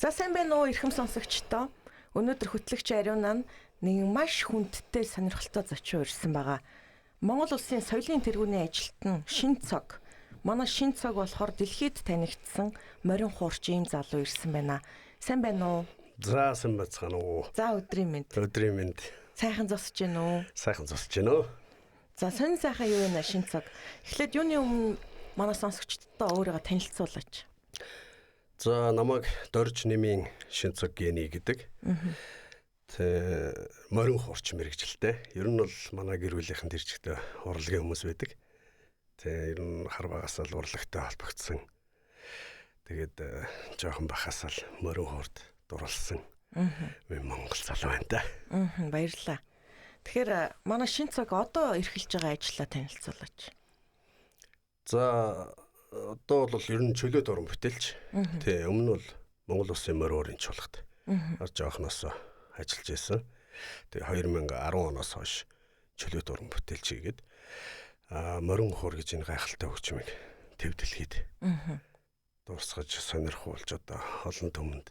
За сайн байна уу эрхэм сонсогчдоо. Өнөөдөр хөтлөгч Ариуна нь нэгэн маш хүндтэй сонирхолтой зочин урьсан байгаа. Монгол улсын соёлын тэргүүний ажилтан Шинцог. Манай Шинцог болохоор дэлхийд танигдсан морин хуурч ийм залуу ирсэн байна. Сайн байна уу? За сайн байцгаана уу? За өдрийн мэнд. Өдрийн мэнд. Сайхан зогсож гин үү? Сайхан зогсож гин үү? За сонин сайхан юу вэ Шинцог? Эхлээд юуны өмнө манай сонсогчдод өөрийгөө танилцуулаач. За намайг Дорж нэмийн Шинцог гений гэдэг. Тэ морин хуурч мэрэгжилтэй. Ер нь бол манай гэр бүлийнхэн тэр чигтээ урлагийн хүмүүс байдаг. Тэ ер нь хар багасаа л урлагтай холбогдсон. Тэгээд жоохон бахасаа л морин хуурд дурлсан. Би Монгол залуу байна та. Баярлалаа. Тэгэхээр манай Шинцог одоо эрхэлж байгаа ажлаа танилцуулаач. За одоо бол ер нь чөлөөт уран бүтээлч. Тий, өмнө нь бол Монгол Улсын морин уурын чуулгад жоохноос ажиллаж байсан. Тэгээ 2010 оноос хойш чөлөөт уран бүтээлч хийгээд морин хуур гэж энэ гайхалтай хөгжмийг төв дэлхийд дуусгаж сонирхуулж одоо олон түмэнд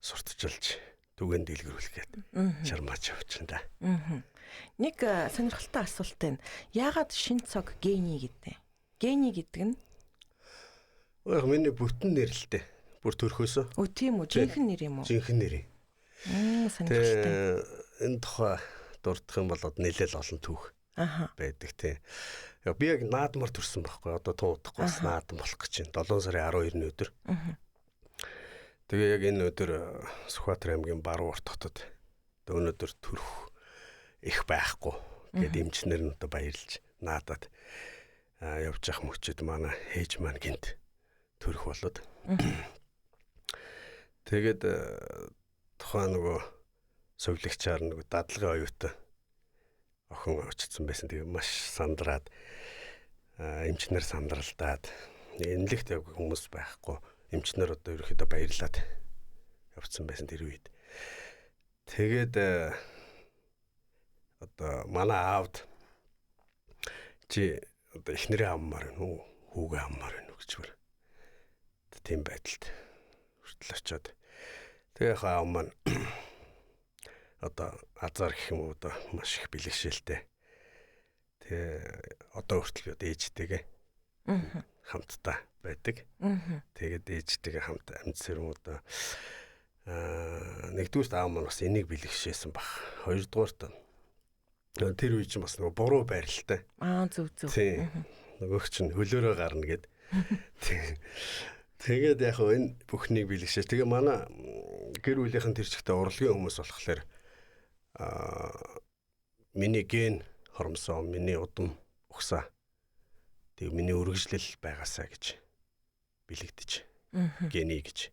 сурталчилж түгээн дэлгэрүүлэх гээд чармаач явчихна да. Нэг сонирхолтой асуулт байна. Яагаад Шинцог гений гэдэг? Гений гэдэг нь Яг миний бүтэн нэр л дээ. Бүр төрхөөсөө. Өө тийм үү? Жинхэнэ нэр юм уу? Жинхэнэ нэр юм. Сонирхолтой. Энэ тухай дурдах юм бол нэлээл олон түүх байдаг тий. Яг би яг наадмаар төрсэн байхгүй. Одоо тун удахгүй бас наадам болох гэж байна. 7 сарын 12-ны өдөр. Тэгээ яг энэ өдөр Сүхбаатар аймгийн баруун урт хотод өнөөдөр төрөх их байхгүй гэд эмчнэр нь одоо баярлж наадаад явж явах мөчөд манай ээж маань гинт төрөх болоод. Тэгээд тухайн нөгөө сувилагчаар нөгөө дадлагын оюутан охин очсон байсан. Тэгээ маш сандраад эмчнэр сандралдаад энэлэгт яг хүмүүс байхгүй. Эмчнэр одоо ерөөхдөө баярлаад явцсан байсан тэр үед. Тэгээд одоо манай аавд чи одоо эхнэрээ авмаар байна уу, хүүгээ авмаар байна уу гэж бүр тийм байдалд хүртэл очиод. Тэгээ яг аав маань одоо азар гэх юм уу одоо маш их бэлэгшээлтэй. Тэгээ одоо хүртэл би одоо ээжтэйгээ хамтдаа байдаг. Тэгээд ээжтэйгээ хамт амьдсэр юм одоо нэгдүгüрт аав маань бас энийг бэлэгшээсэн баг. Хоёрдугаарт тэр үе чинь бас нөгөө буруу байралтай. Аа зөв зөв. Нөгөөх чинь хөлөөрөө гарна гэд. Тэгээд яг хөө энэ бүхнийг бэлэгшээ. Тэгээ манай гэр бүлийнхэн тэр чигтээ урлагийн хүмүүс болохоор миний ген хормсоо, миний удам угсаа. Тэгээ миний үргэлжлэл байгаасаа гэж бэлэгдэж. Гений гэж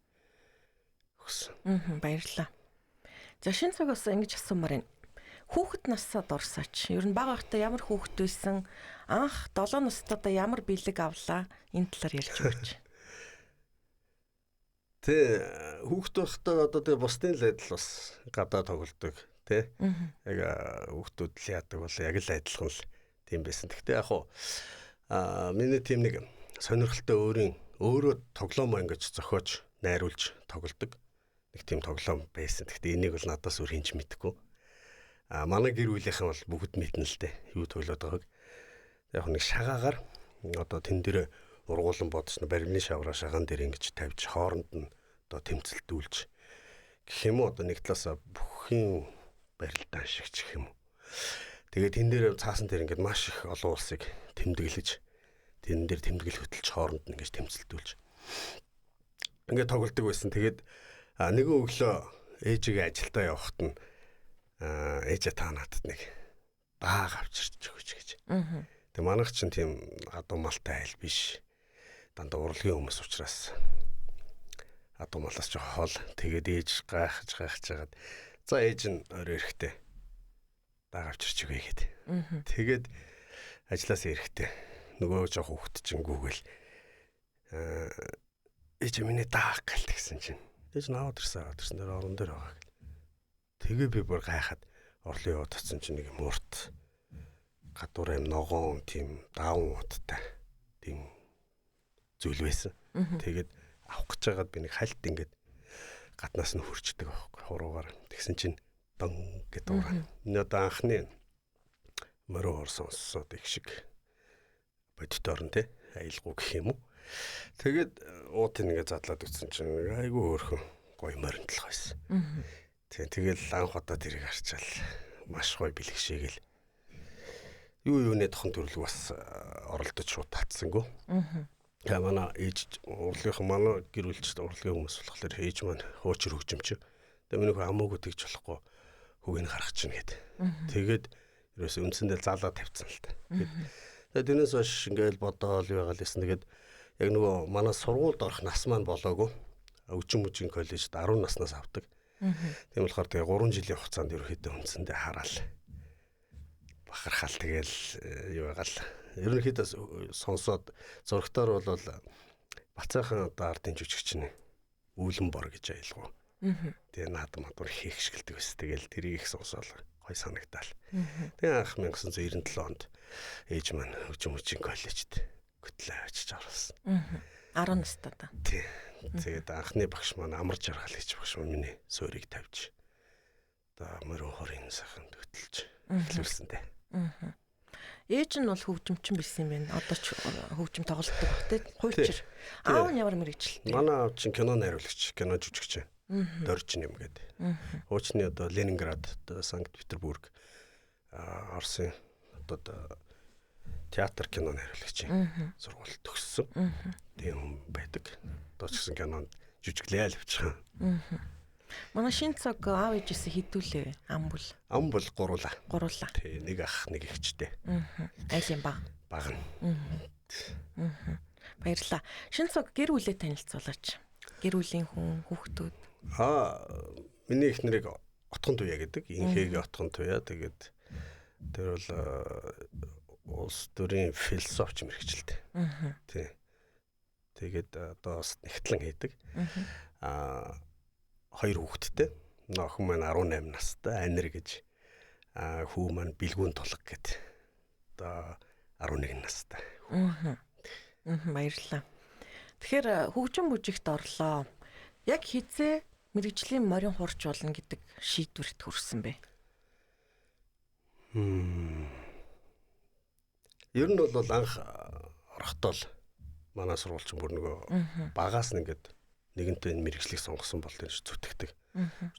өгсөн. Баярлалаа. За Шинцогоос ингэж асуумаар байна. Хүүхэд насаа дурсаач. Ер нь бага байхдаа ямар хүүхэд байсан? Анх 7 настайдаа ямар бэлэг авлаа? Энэ талаар ярьж өгөөч. Тэ хүүхэд байхдаа одоо тэгээ бусдын л адил бас гадаа тоглодог тий. Яг хүүхдүүд л яадаг бол яг л адилхан л тийм байсан. Гэхдээ яг хуу миний тийм нэг сонирхолтой өөрөө тоглоомоо ингэж зохиож найруулж тоглодог нэг тийм тоглоом байсан. Гэхдээ энийг бол надаас өөр хэн ч мэдэхгүй. Манай гэр бүлийнхэн бол бүгд мэднэ л дээ. Юу тоглоод байгааг. Яг нэг шагаагаар одоо тэн дээр ургуулan бодсон баримны шавраа шагаан дээр ингэж тавьж хооронд нь одоо тэмцэлдүүлж гэх юм уу одоо нэг талаасаа бүхийн барилдаан шиг ч гэх юм уу. Тэгээд тэн дээр цаасан дээр ингээд маш их олон улсыг тэмдэглэж тэн дээр тэмдэглэл хөтөлж хооронд нь ингэж тэмцэлдүүлж ингээд тоглодог байсан. Тэгээд нэгэн өглөө ээжигээ ажилдаа явахад нь ээжээ та надад нэг дааг авчирч өгөөч гэж. Тэгээ манайх чинь тийм адуу малтай айл биш. Дандаа урлагийн хүмүүс учраас адуу малаас ч хол. Тэгээд ээж гайхаж хагаад за ээж нь орой эрэхтэй дааг авчирч өгье гэд. Тэгээд ажлаас эрэхтэй нөгөө жоох хүүхэд чинь гүгэл ээж миний дааг гал тэгсэн чинь ээж наваад ирсэн дээр орон дээр байгаа гэл. Тэгээ би бүр гайхаад орлоо яваад очсон чинь нэг юм урт гадуур юм ногоон тийм даавн уттай тийм зүйл байсан. Тэгээд авах гэж байгаад би нэг хальт ингээд Гаднаас нь хурцдаг байхгүй хуруугаар. Тэгсэн чинь дан гэдэг ураа. Энэ одоо анхны морин хор сонссоод их шиг бодит орн те аялгау гэх юм уу. Тэгээд уутын ингээ задлаад үтсэн чинь айгүй хөөрхөн гоё моринтлох байсан. Тэгэл анх удаа тэрийг харчаал маш гоё бэлгшээгээл юуны тохон төрлөг бас оролдож шууд татсангүй. Тэгээ манай ээж урлагийнхан манай гэр бүлчд урлагийн хүмүүс болохоор ээж маань хуучир хөгжимч. Тэгээ миний хүү хамаагүй тэгж болохгүй хүүг нь гаргах чинь гээд. Тэгээд ерөөсөө үндсэндээ залаа тавьсан л та. Тэгээд тэрнээс хойш ингээл бодоол юу ягаал байсан. Тэгээд яг нөгөө манай сургуульд орох нас маань болоогүй. Өчн мөчийн коллежид 10 наснаас авдаг. Тийм болохоор тэгээ 3 жилийн хугацаанд ерөөхдөө үндсэндээ хараал бахархаал тэгэл юу ягаал. Ерөнхийдөө сонсоод зурагтаар бол Бацаахан одоо ардын жүжигчин Үүлэн бор гэж аялгау. Тэгээ наад мадвар их шигэлдэг байсан. Тэгэл тэрийг их сонсоол гой санагдаал. Тэгээ анх 1997 онд ээж маань хөгжим хүчин коллежид хөтлөө очиж оруулсан. 10 настай та. Тий. Тэгээд анхны багш маань амар жаргал гэж багш маань миний суурийг тавьж одоо морин хорын сайхан хөтөлж эхлүүлсэн дээ. Ээж нь бол хөгжимчин байсан юм байна. Одоо ч хөгжим тоглолдог баг тий. Хуульчир. Аав нь ямар мэрэгчлээ? Манай аав чинь кино найруулагч, кино жүжигч. Доржин юм гэдэг. Хуучны одоо Ленинград, Санкт Петербург, Оросын одоо театр кино найруулагчийн сургууль төгссөн. Тийм хүн байдаг. Одоо ч гэсэн кинонд жүжиглээ л явчихсан. Манай шин цаг аав ээжээс хідүүлээ ам бүл. Ам бол гуруулаа. Гуруулаа. Тий, нэг ах, нэг эгчтэй. Айлын баг. Баг нь. Баярлалаа. Шин цаг гэр бүлээ танилцуулаач. Гэр бүлийн хүн, хүүхдүүд. Миний их нэрийг Отгон Туяа гэдэг. Инхээгийн Отгон Туяа. Тэгээд тэр бол улс төрийн философч мэрэгчлээ. Тий. Тэгээд одоо бас нэгтлэн хийдэг. Хоёр хүүхэдтэй. Охин маань 18 настай Анир гэж, хүү маань Бэлгүүн тулга гэд. Одоо 11 настай. Баярлалаа. Тэгэхээр хөгжим бүжигт орлоо. Яг хизээ мэрэгжлийн морин хурч болно гэдэг шийдвэрт хүрсэн бэ? Ер нь бол анх орохдоо л манай сургуульчин бүр нөгөө багаас нь ингээд нэгэнтээ энэ мэрэгжлийг сонгосон бол тэр зүтгэдэг.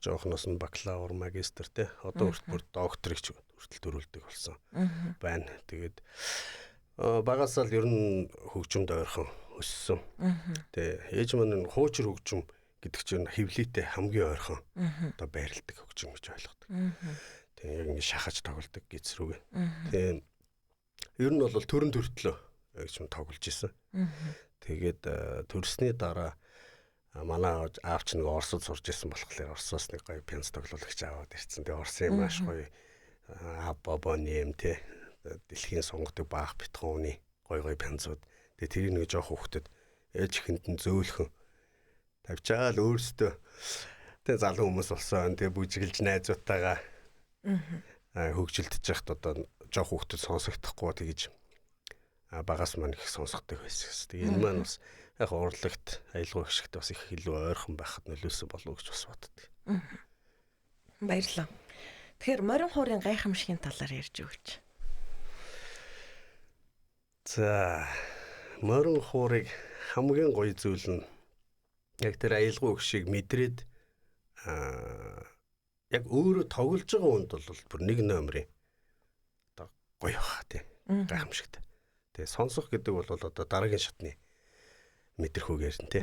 Жоохноос нь бакалавр, магистр те одоо хүртэл бүр докторыг ч хүртэл төрүүлдэг болсон байна. Тэгээд багасаа л ер нь хөгжимд ойрхон өссөн. Тэгээ ээж маань хуучир хөгжим гэдэг чинь хевлийтэй хамгийн ойрхон одоо байрладаг хөгжим гэж ойлгодог. Тэгээ яг ингэ шахаж тоглодог гиз рүүгээ. Тэгээ ер нь бол төрөн төртлөө гэж юм тоглож исэн. Тэгээд төрсний дараа манай аав ч нэг Оросд сурж исэн болохоор Оросоос нэг гоё пианист тоглуулагч аваад ирсэн. Тэгээ Оросын маш гоё Абабонем те дэлхийн сонгодог баах битгууны гоё гоё пианцууд. Тэгээ тэрийг нэг жоох хүүхдэд ээж ихэнд нь зөөлхөн тавьчаал өөрсдөө тэгээ залуу хүмүүс болсон. Тэгээ бүжиглж найзуудтайгаа хөгжилдөж яхад одоо жоох хүүхдэд сонсогдохгүй тэгэж багаас маань их сонсгодог байсан. Тэгээ энэ маань бас яг урлагт аялгау хэсэгт бас их илүү ойрхон байхад нөлөөлсөн болов уу гэж бас боддог. Баярлалаа. Тэгэхээр морин хуурын гайхамшигын талаар ярьж өгөөч. За, морин хуурыг хамгийн гоё зүйл нь яг тэр аялгау өгшийг мэдрээд яг өөрөө тоглож байгаа хүнд бол бүр нэг номерын одоо гоё баха тий. Гайхамшигтай. Тэгээ сонсох гэдэг бол одоо дараагийн шатны мэдрэхүүгээр нь тий.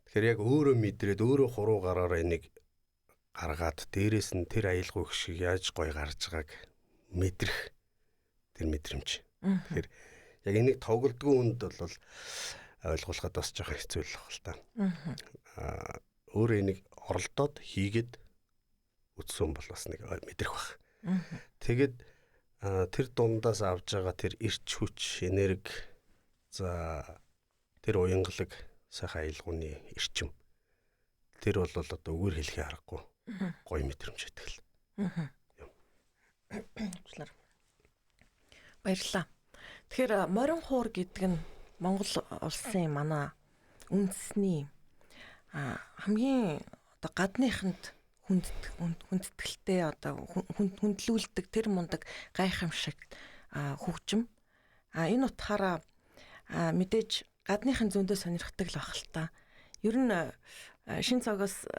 Тэгэхээр яг өөрөө мэдрээд өөрөө хуруу гараараа энийг гаргаад дээрээс нь тэр аялгау шиг яаж гоё гарч байгааг мэдрэх тэр мэдрэмж. Тэгэхээр яг энийг тоглодгүй хүнд бол ойлгуулахад бас жоохон хэцүү л баг л та. Өөрөө энийг оролдоод хийгээд үтсэн бол бас нэг мэдрэх баг. Тэгээд тэр дундаас авж байгаа тэр эрч хүч, энерги, за тэр уянгалаг сайхан аялгауны эрчим. Тэр бол одоо үгээр хэлэхээ аргагүй гоё мэдрэмж байдаг л. Баярлалаа. Тэгэхээр морин хуур гэдэг нь Монгол улсын манай үндэсний хамгийн одоо гадныханд хүндэтгэлтэй одоо хүндлүүлдэг тэр мундаг гайхамшиг хөгжим. Энэ утгаараа мэдээж гадныхын зөндөө сонирхдаг л байх л та. Ер нь шин цогоос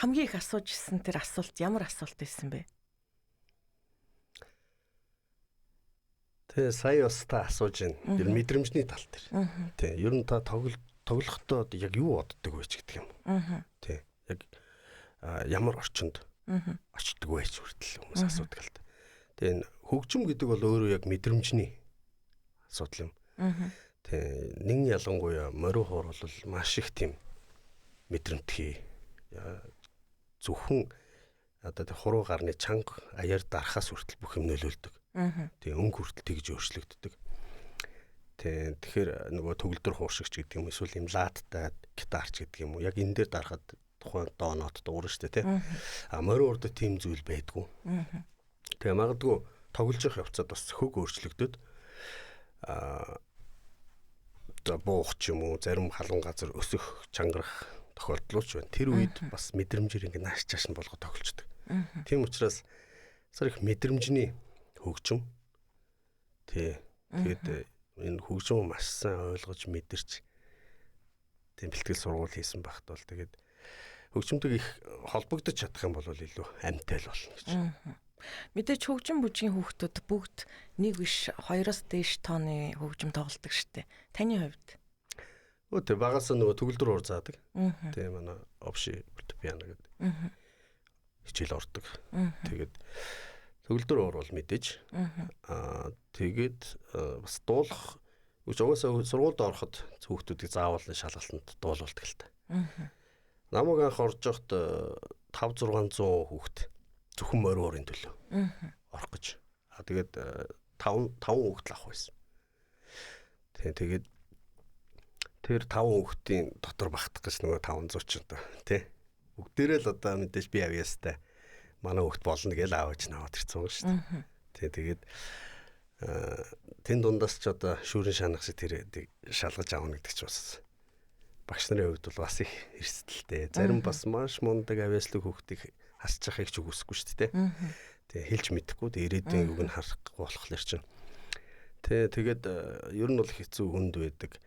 хамгийн их асууж ирсэн тэр асуулт ямар асуулт байсан бэ? Тэ сая бас та асууж байна. Ер нь мэдрэмжний тал дээр. Тэ ер нь та тоглохдоо яг юу боддог вэ ч гэдэг юм. Тэ яг ямар орчинд очдөг вэ ч хүртэл хүмүүс асуудаг л та. Тэгээ энэ хөгжим гэдэг бол өөрөө яг мэдрэмжний асуудал юм. Тэ нэн ялангуяа морин хуур бол маш их тийм мэдрэмтгий. Зөвхөн одоо тэр хуруу гарны чанга аяар дарахаас хүртэл бүх юм нөлөөлдөг. Тэг өнгө хүртэл тэгж өөрчлөгддөг. Тэг тэгэхээр нөгөө төгөлдөр хуур шиг ч гэдэг юм эсвэл юм лааттай гитарч гэдэг юм уу. Яг энэ дээр дарахад тухайн доо нот дуурна шүү дээ, тий. А морин урд тийм зүйл байдгүй. Тэгээ магадгүй тоглож явах явцад бас хөг өөрчлөгдөд за буух ч юм уу зарим халуун газар өсөх чангарах тохиолдлууд ч байна. Тэр үед бас мэдрэмжээр ингээ нааш чааш нь болгоо тоглолцдог. Тийм учраас сар их мэдрэмжний хөгжим. Тий. Тэгээд энэ хөгжим маш сайн ойлгож мэдэрч тийм бэлтгэл сургууль хийсэн багт бол тэгээд хөгжимдөг их холбогдож чадах юм бол илүү амьтай л болно гэж. Мэдээж хөгжим бүжгийн хүүхдүүд бүгд нэг биш 2-оос дээш тооны хөгжим тоглодог штэ. Таны хувьд? Өө тэг багасаа нөгөө төгөлдөр уур заадаг. Тэг манай обши фортепиано гэдэг. Хичээл ордог. Тэгээд төгөлдөр уур бол мэдээж. Тэгээд бас дуулах угаасаа сургуульд ороход хүүхдүүдийг заавал шалгалтанд дуулуулдаг л та. Намайг анх орж явахад 5 600 хүүхд зөвхөн морин уурын төлөө орох гэж. Тэгээд 5 хүүхд л авах байсан. Тэгээд тэр 5 хүүхдийн дотор багтах гэж нөгөө 500 ч одоо тий. Бүгдээрээ л одоо мэдээж би авьяастай манай хүүхд болно гэж аавч наваад ирсэн шүү дээ. Тий тэгээд тэн дундаас ч одоо шүүрэн шанах шиг тэр шалгаж авна гэдэг ч бас багш нарын хувьд бол бас их эрсдэлтэй. Зарим бас маш мундаг авьяаслаг хүүхдийг хасчихыг ч үгүйсэхгүй шүү дээ. Тий хэлж мэдэхгүй. Тэг ирээдүйн үг нь харахгүй болохоор чинь. Тий тэгээд ер нь бол хэцүү хүнд байдаг.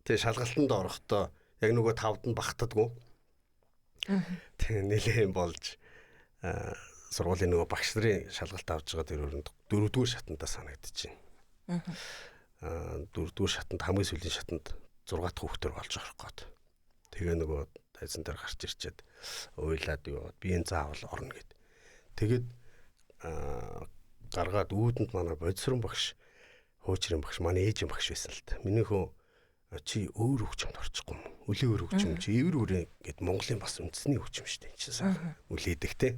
Тий шалгалтанд орохдоо яг нөгөө тавд нь багтдаггүй. Тэг нэлээд болж сургуулийн нөгөө багш нарын шалгалт авч байгаа тэр өрөнд дөрөвдүгээр шатандаа санагдчихэв. Дөрөвдүгээр шатанд хамгийн сүүлийн шатанд 6 дахь хүүхдээр болж орох гээд. Тэгээ нөгөө тайзан дээр гарч ирчээд уйлаад юу би энэ заавал орно гэд. Тэгээд гаргаад үүдэнд манай бодисрон багш хуучрын багш манай ээжийн багш байсан л та. Миний хөө чи өөр хөгжимд орчихгүй юм. Үлийн өөр хөгжим чи эвэр үрээ гэд Монголын бас үндэсний хөгжим шүү дээ. Энд чинь сайхан үлээдэг те.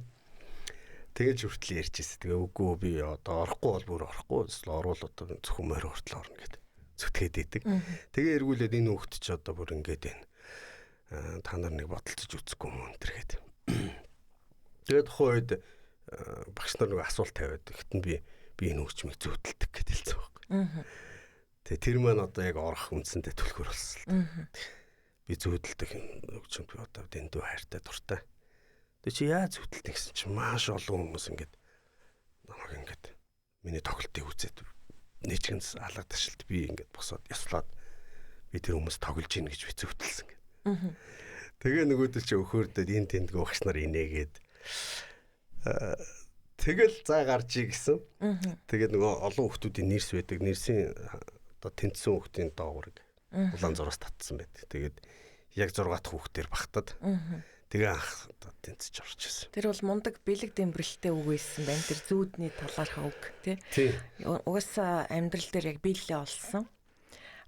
Тэгэж хүртэл ярьж ирсэн. Тэгээ үгүй би одоо орохгүй бол бүр орохгүй. Эсвэл орвол одоо зөвхөн морь хүртэл орно гэд зүтгээд идэг. Тэгээ эргүүлээд энэ хүүхд чи одоо бүр ингээд байна. Та нар нэг бодолцож үзэхгүй юм энэ төр гээд. Тэгээ тухайн үед багш нар нэг асуулт тавиад ихтэн би энэ хөгжмийг зүйдэлдэг гэд хэлсэн байхгүй. Тэгээ тэр маань одоо яг орох үндсэндээ түлхүүр болсон л та. Би зүйдэлдэг хөгжимд би одоо дэндүү хайртай дуртай. Тэгээ чи яа зүйдэлдэг гэсэн чи маш олон хүмүүс ингээд намайг ингээд миний тоглолтыг үзээд нэчгэнс алга ташлт би ингээд босоод яслаад би тэр хүмүүс тоглож ийн гэж би зүйдэлсэн гэд. Тэгээ нөгөөдөл чи өхөөрдөд энэ тэндгөө багш нар инээгээд тэгэл заа гарч ий гэсэн. Тэгээд нөгөө олон хүүхдүүдийн нэрс байдаг. Нэрсийн одоо тэнцсэн хүүхдийн доогуурыг улаан зураас татсан байт. Тэгээд яг 6 дахь хүүхдээр багтаад тэгээ анх одоо тэнцэж орж ирсэн. Тэр бол мундаг бэлэг дэмбэрэлтэй үг байсан байна. Тэр зүүдний талаарх үг тий. Угаасаа амьдрал дээр яг биелэлээ олсон.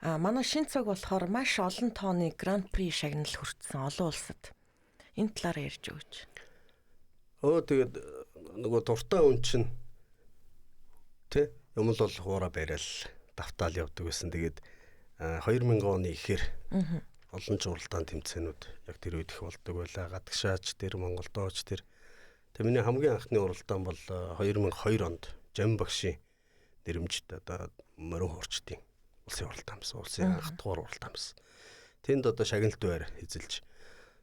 Манай шин цаг болохоор маш олон тооны гран при шагнал хүртсэн олон улсад. Энэ талаар ярьж өгөөч. Тэгээд нөгөө дуртай хүн чинь тий юм л бол хуура барайл давтаал явдаг байсан. Тэгээд 2000 оны ихээр олон ч уралдаан тэмцээнүүд яг тэр үед их болдог байлаа. Гадагшаач тэр Монголдооч тэр. Тэгээ миний хамгийн анхны уралдаан бол 2002 онд Жам багшийн нэрмжит одоо морин хуурчдын улсын уралдаан байсан. Улсын анх дугаар уралдаан байсан. Тэнд одоо шагналт байр эзэлж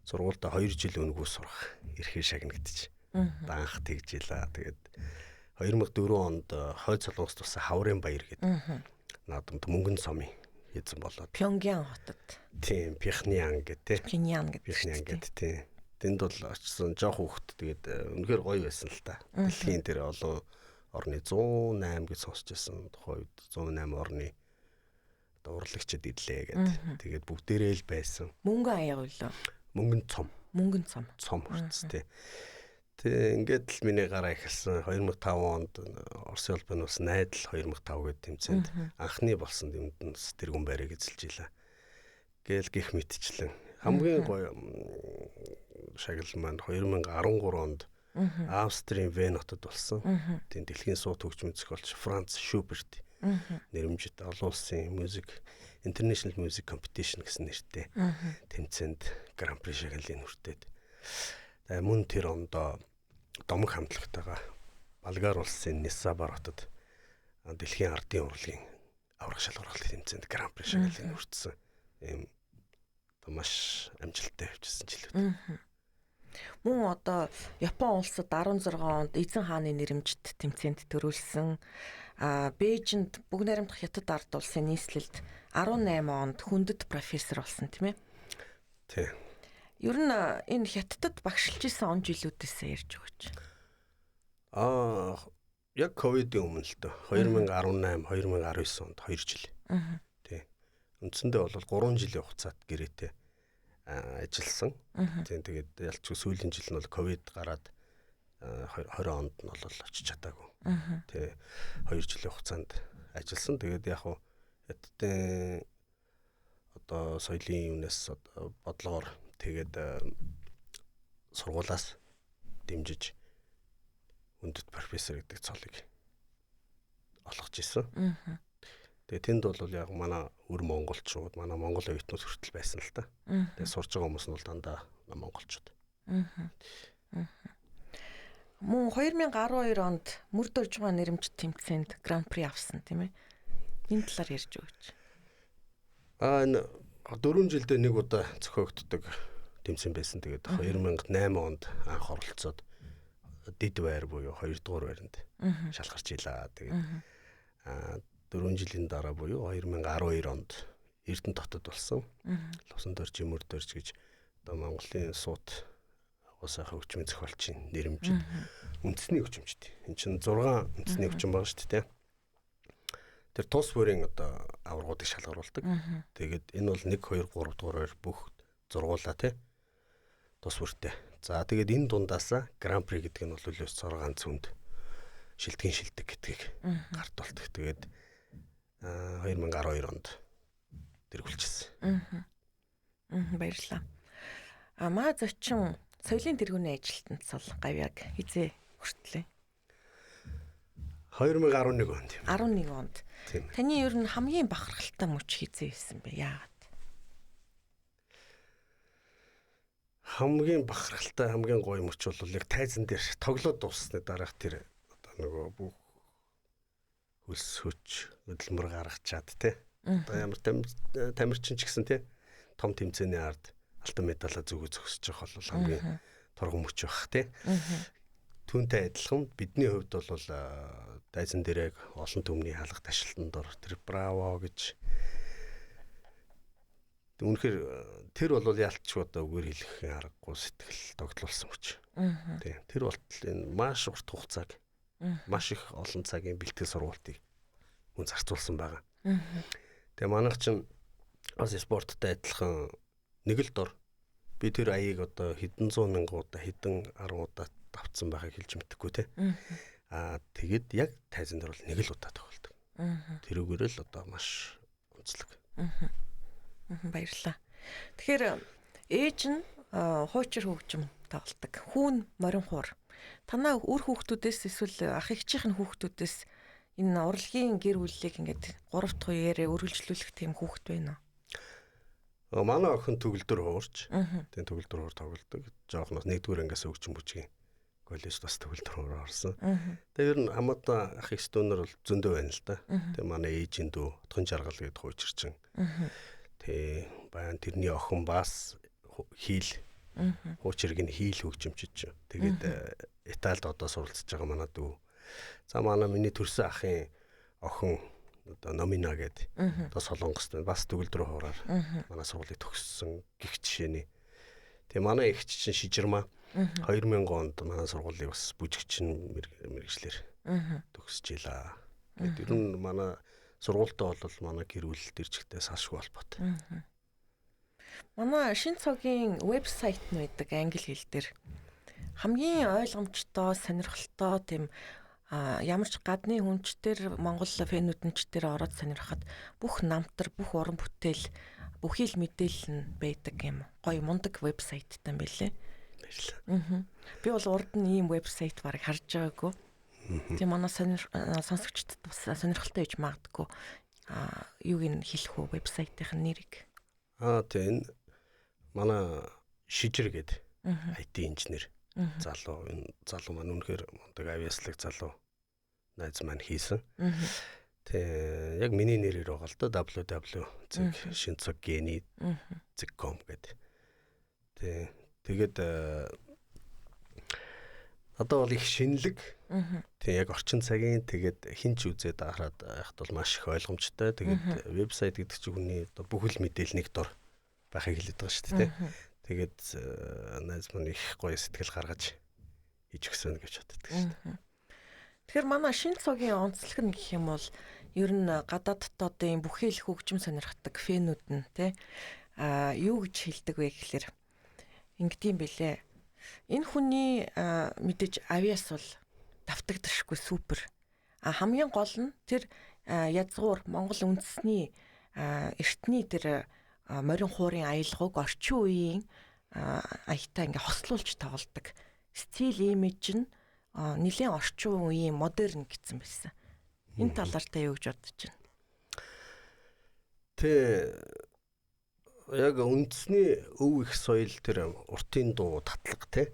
Сургуультай 2 жил үнэгүй сурах эрхээ шагнагдчих. Анх тэгж илаа. Тэгээд 2004 онд Хойд Солонгост тусан Хаврын баяр гэдэг наадамд мөнгөн сомын эзэн болоод Пхёнгян хотод. Тийм, Пхеньян гэдэг. Пхеньян гэдэг. Пхеньян гэдэг тийм. Тэнд бол очсон жоох хүүхэд тэгээд үнэхээр гоё байсан л та. Дэлхийн тэр олон орны 108 гэж сонсч байсан тухайн үед 108 орны одоо урлагчид ирлээ гэд. Тэгээд бүгдээрээ л байсан. Мөнгөн аяга үлээ. Мөнгөн цом. Мөнгөн цом. Цом хүртс тий. Тэг ингээд л миний гараа эхэлсэн. 2005 онд Оросын холбооны улс найдал 2005 гэдэг тэмцээнд анхны болсон дэмдэнд тэргүүн байрыг эзэлж илаа. Гээл гих мэтчлэн хамгийн гоё шагнал маань 2013 онд Австрийн Вен хотод болсон. Тийм дэлхийн суут хөгжмийн зохиолч Франц Шуберт нэрмжит олон улсын Music International Music Competition гэсэн нэртэй тэмцээнд Гран-при шагналыг хүртээд. Тэгээ мөн тэр ондоо Домог хамтлагтайгаа Болгар улсын Нисабар хотод дэлхийн ардын урлагийн аврах шалгаруулалт тэмцээнд Гран-при шагналыг хүртсэн. Ийм маш амжилттай явжсэн жилүүд. Мөн одоо Япон улсад 16 онд эзэн хааны нэрэмжит тэмцээнд төрүүлсэн. Бээжинд бүгд найрамдах Хятад ард улсын нийслэлд 18 онд хүндэт профессор болсон тийм ээ. Тийм. Ер нь энэ Хятадд багшилж исэн он жилүүдээс ярьж өгөөч. Яг ковидын өмнө л дөө 2018, 2019 онд 2 жил. Тийм. Үндсэндээ бол 3 жилийн хугацаат гэрээтэй ажилласан. Тийм тэгээд ялч сүүлийн жил нь бол ковид гараад 20 онд нь бол очиж чадаагүй. Тий 2 жилийн хугацаанд ажилласан. Тэгээд яг хуу Хятадын одоо соёлын юунаас одоо бодлогоор тэгээд сургуулаас дэмжиж хүндэт профессор гэдэг цолыг олгож исэн. Тэгээ тэнд бол яг манай өр монголчууд, манай монгол оюутнууд хүртэл байсан л та. Тэгээ сурж байгаа хүмүүс нь бол дандаа монголчууд. Мөн 2012 онд мөр дөржгөө нэрэмжит тэмцээнд Гран-при авсан тийм ээ. Энэ талаар ярьж өгөөч. Энэ 4 жилдээ нэг удаа зохиогддог тэмцээн байсан. Тэгээд 2008 онд анх оролцоод дэд байр буюу 2 дугаар байранд шалгарч илаа. Тэгээд 4 жилийн дараа буюу 2012 онд Эрдэнэт хотод болсон. Лувсан дөрж, Мөр дөрж гэж одоо Монголын суут агуу сайхан хөгжмийн зохиолчийн нэрэмжит үндэсний хөгжимчд. Энд чинь 6 үндэсний хөгжим байгаа шүү дээ. Тэр тус бүрийн одоо аваргуудыг шалгаруулдаг. Тэгээд энэ бол 1 2 3 дугаар байр бүх зургуулаа тий. Тус бүртэй. За тэгээд энэ дундаасаа Гран-при гэдэг нь бол өлөөс цороо ганц хүнд шилдгийн шилдэг гэдгийг гартуулдаг. Тэгээд 2012 онд тэргүүлчихсэн. Баярлалаа. Маа зочин соёлын тэргүүний ажилтнанд цол гавьяаг хизээ хүртлээ. 2011 онд. 11 онд. Таны ер нь хамгийн бахархалтай мөч хизээ байсан бэ? Яагаад? Хамгийн бахархалтай, хамгийн гоё мөч бол яг тайзан дээр тоглоод дууссаны дараах тэр одоо нөгөө бүх хөлс хүч хөдөлмөр гаргачаад тий. Одоо ямар тамирчин ч гэсэн тий том тэмцээний ард алтан медалаа зүгөө зөксөж явах бол хамгийн торгон мөч байх тий. Түүнтэй адилхан бидний хувьд бол тайзан дээр яг олон түмний хаалга ташлалтанд ор тэр браво гэж үнэхээр тэр бол ялчгүй одоо үгээр хэлэх аргагүй сэтгэл тогтлуулсан мөч. Тий. Тэр болтол энэ маш урт хугацааг маш их олон цагийн бэлтгэл сургалтыг хүн зарцуулсан байгаа. Тэгээ манайх чинь бас спорттой адилхан нэг л дор би тэр аяыг одоо хэдэн зуун мянган удаа хэдэн 10 удаа давтсан байхыг хэлж мэдэхгүй те. Тэгээд яг тайзан дээр бол нэг л удаа тохиолдог. Тэрүүгээр л одоо маш онцлог. Баярлалаа. Тэгэхээр ээж нь хуучир хөгжим тоглодог. Хүүн морин хуур. Танаа үр хүүхдүүдээс эсвэл ах эгчийнх нь хүүхдүүдээс энэ урлагийн гэр бүлийг ингээд 3 дахь үеэрээ үргэлжлүүлэх тийм хүүхэд байна уу? Манай охин төгөлдөр хуурч. Тийм төгөлдөр хуур тоглодог. Жоохноос 1-р ангиас хөгжим бүжгийн коллежид бас төгөлдөр хуур орсон. Тэгээ ер нь хамаатан ах эгч дүүнэр бол зөндөө байна л да. Тэгээ манай ээжийн дүү Отхон Жаргал гэдэг хуучирчин. Тэ баян тэрний охин бас хийл Хууч хэрэг нь хийл хөгжимчж. Тэгээд Италид одоо суралцж байгаа манай дүү. За манай миний төрсөн ахын охин одоо Номина гэдэг одоо Солонгост байна. Бас төгөлдрөө хуураар манай сургуулийг төгссөн гих жишээний. Тэгээ манай эгч чинь Шижирмаа 2000 онд манай сургуулийг бас бүжигчин мэргэжлэр төгсөж илаа. Тэгээд ер нь манай сургуультай бол манай гэр бүл тэр чигтээ салшгүй холбоотой. Манай Шинэ цогийн вебсайт нь байдаг англи хэл дээр. Хамгийн ойлгомжтой, сонирхолтой тийм ямар ч гадны хүнч тэр Монгол фэнүүд нь ч тэр ороод сонирхоход бүх намтар, бүх уран бүтээл, бүхий л мэдээлэл нь байдаг юм. Гоё мундаг вебсайттай юм билээ. Баярлалаа. Би бол урд нь ийм вебсайт барыг харж байгаагүй. Тийм манай сонсогчдод бас сонирхолтой гэж магадгүй. Юуг нь хэлэх үү вебсайтын нэрийг? Тийм энэ манай Шижир гэдэг IT инженер залуу, энэ залуу маань үнэхээр мундаг авиаслаг залуу найз маань хийсэн. Тэг яг миний нэрээр байгаа л да www.shintsogeni.com гэдэг. Тэг тэгээд одоо бол их шинэлэг. Тэг яг орчин цагийн тэгээд хин ч үзээд хараад байхад бол маш их ойлгомжтой. Тэгээд вебсайт гэдэг чинь хүний одоо бүхэл мэдээлэл нэг дор байхыг хэлээд байгаа шүү дээ. Тэгээд найз маань их гоё сэтгэл гаргаж хийж өгсөн гэж боддог шүү дээ. Тэгэхээр манай Шинэ цогийн онцлог нь гэх юм бол ер нь гадаад дотоодын бүхий л хөгжим сонирхдаг фэнүүд нь тий юу гэж хэлдэг вэ гэхлээр ингэдэм бэлээ. Энэ хүний мэдээж авиас бол давтагдашгүй супер. Хамгийн гол нь тэр язгуур Монгол үндэсний эртний тэр морин хуурын аялгауг орчин үеийн аятаа ингээ хослуулж тоглодог. Стил имиж нь нэлээд орчин үеийн модерн гэсэн байсан. Энэ талаар та юу гэж бодож байна? Тэ яг үндэсний өв их соёл тэр уртын дуу татлага те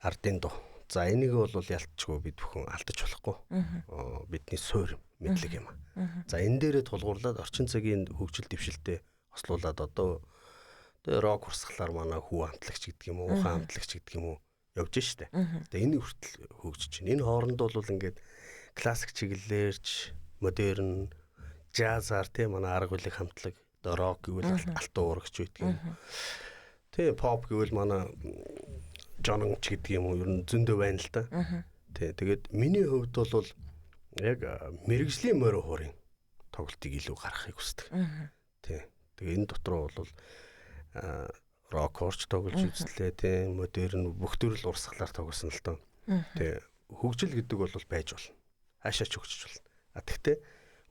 ардын дуу. За энийг бол ялтчгүй бид бүхэн алдаж болохгүй. Бидний суурь мэдлэг юм. За энэ дээрээ тулгуурлаад орчин цагийн хөгжил дэвшилтэд хослуулад одоо тэгээ рок урсгалаар манай хүү амтлагч гэдэг юм уу, ухаан амтлагч гэдэг юм уу явж штэ. Тэгээ энэ хүртэл хөгжиж байна. Энэ хооронд бол ингээд классик чиглэлээрч модерн жазаар тий манай арга билэг хамтлаг, одоо рок гэвэл алтан уурагч байдаг юм. Тий поп гэвэл манай жононч гэдэг юм уу, ер нь зөндөө байна л да. Тий тэгээд миний хувьд бол яг мэрэгжлийн морин хуурын тоглолтыг илүү гаргахыг хүсдэг. Тий. Тэгээ энэ дотор бол рок орч тоглож үзлээ, тий модерн бүх төрөл урсгалаар тоглосон л доо. Тий хөгжил гэдэг бол байж болно. Хаашаа ч хөгжиж болно. А тэгтээ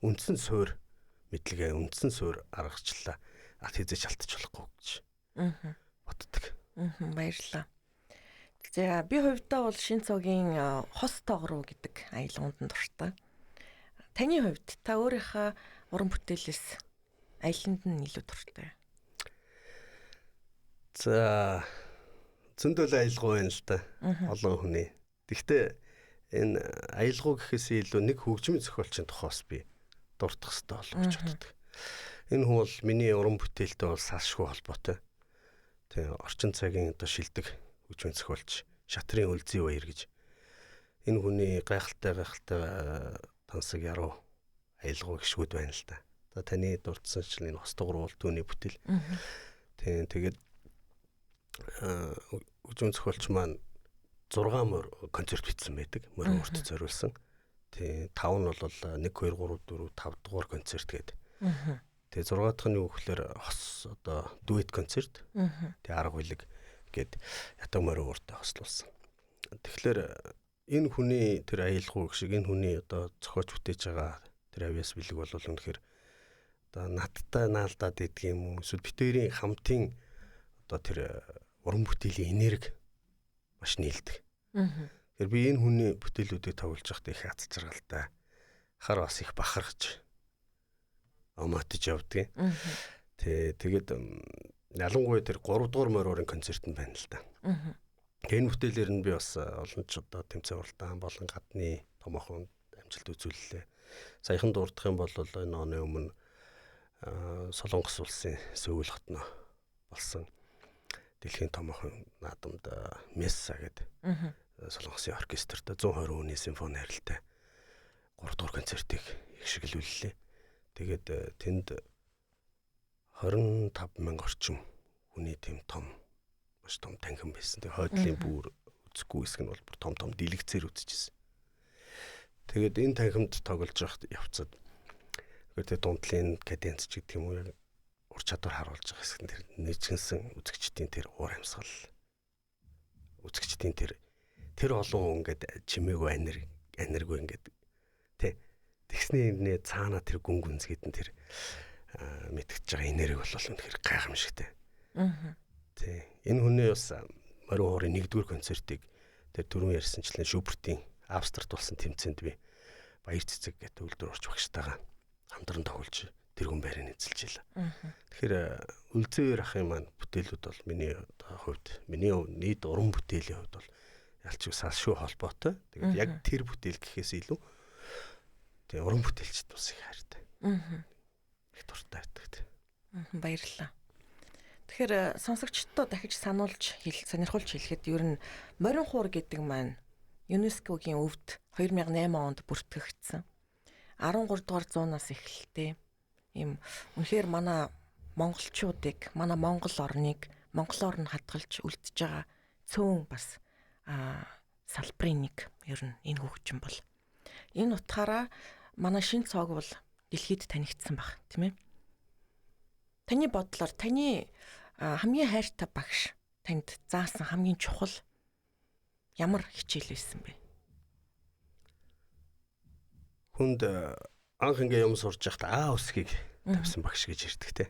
үндсэн суурь мэдлэгээ, үндсэн суурь аргачлалаа ат хизээч алдчих болохгүй гэж боддог. Баярлалаа. За би хувьдаа бол Шинэ цогийн хос тоогруу гэдэг аялгаунд нь дуртай. Таны хувьд та өөрийнхөө уран бүтээлээс аяланд нь илүү дуртай? За зөндөл аялгау байна л да. Олон хүний. Гэхдээ энэ аялгау гэхээс илүү нэг хөгжмийн зохиолчийн тухайс би дурдах хэрэгтэй болов гэж боддог. Энэ хүн бол миний уран бүтээлтэй бол салшгүй холбоотой. Тэ орчин цагийн одоо шилдэг хөгжмийн зохиолч Шатрын Үлзий баяр гэж. Энэ хүний гайхалтай тансаг яруу аялгау гişгүүд байна л да. За таны дурдсан чинь энэ хостогор бол түүний бүтээл. Тийм тэгээд хөгжмийн зохиолч маань 6 мөр концерт бичсэн байдаг. Морин урт зориулсан. Тийм 5 нь бол 1 2 3 4 5 дугаар концерт гэдэг. Тэгээ 6 дахь нь юу гэхээр хос одоо дуэт концерт. Тэгээ арга билэг гээд ятаг морин уртаа хослуулсан. Тэгэхээр энэ хүний тэр аялгау шиг энэ хүний одоо зохиож бүтээж байгаа тэр авиас бэлэг бол үнэхээр одоо надтай наалдаад идэх юм уу эсвэл битэрийн хамтын одоо тэр уран бүтээлийн энерги маш нийлдэг. Тэгэхээр би энэ хүний бүтээлүүдийг тоглож байхдаа их аз жаргалтай хар бас их бахархаж омотож явдгийг. Тэ тэгээд ялангуяа тэр 3 дугаар морь уурын концерт нь байна л да. Энэ бүтээлээр нь би бас олон ч одоо тэмцээн уралдаан болон гадны томоохон амжилт үзүүллээ. Саяхан дурдах юм бол энэ оны өмнө Солонгос улсын Сөүл хотно болсон. Дэлхийн томоохон наадамд Месса гэдэг Солонгосын оркестрт 120 хүний симфони харилтай 3 дугаар концертыг их шиглүүллээ. Тэгээд тэнд 25 мянга орчим хүний тийм том маш том танхим байсан. Тэгээд хойдлын бүр үзэхгүй хэсэг нь бол бүр том том дэлгэцээр үзчихсэн. Тэгээд энэ танхимд тоглож явах явцад тэгээд дундлын каденц ч гэдэг юм уу яг ур чадвар харуулж байгаа хэсэг нь тэр нэжгэнсэн үзэгчдийн тэр уур амьсгал үзэгчдийн тэр олон ингээд чимээгүй аниргүй ингээд тэ тэгсний нэ цаана тэр гүн гүнзгийд нь тэр мэдгэж байгаа энерги бол үнэхээр гайхамшигтай. Тий. Энэ хүний бас морин хуурын 1-р концертыг тэр түрүүн ярьсанчлан Шүбертийн Австрт болсон тэмцээнд би Баяр цэцэг гэдэг үйлдвэр орч багштайгаа хамтран тоглож тэргүүн байрыг эзэлж илаа. Тэгэхээр Үлзээвэр ахын маань бүтээлүүд бол миний хувьд миний нийт уран бүтээлийн хувьд бол ялч салшгүй холбоотой. Тэгээд яг тэр бүтээл гэхээс илүү тэгээ уран бүтээлчд бас их хайртай. Их дуртай байдаг. Баярлалаа. Тэгэхээр сонсогчдод дахиж сануулж сонирхуулж хэлэхэд ер нь морин хуур гэдэг маань ЮНЕСКО-гийн өвд 2008 онд бүртгэгдсэн. 13 дугаар зуунаас эхэлтэй. Ийм үнэхээр манай монголчуудыг, манай Монгол орныг монголоор нь хадгалж үлдэж байгаа цөөн бас салбарын нэг ер нь энэ хөгжим бол. Энэ утгаараа манай шинэ цог бол дэлхийд танигдсан баг, тийм ээ. Таны бодлоор таны хамгийн хайртай багш танд заасан хамгийн чухал ямар хичээл байсан бэ? Хүнд анх ингээ юм сурж байхдаа А үсгийг тавьсан багш гэж ирдэг те.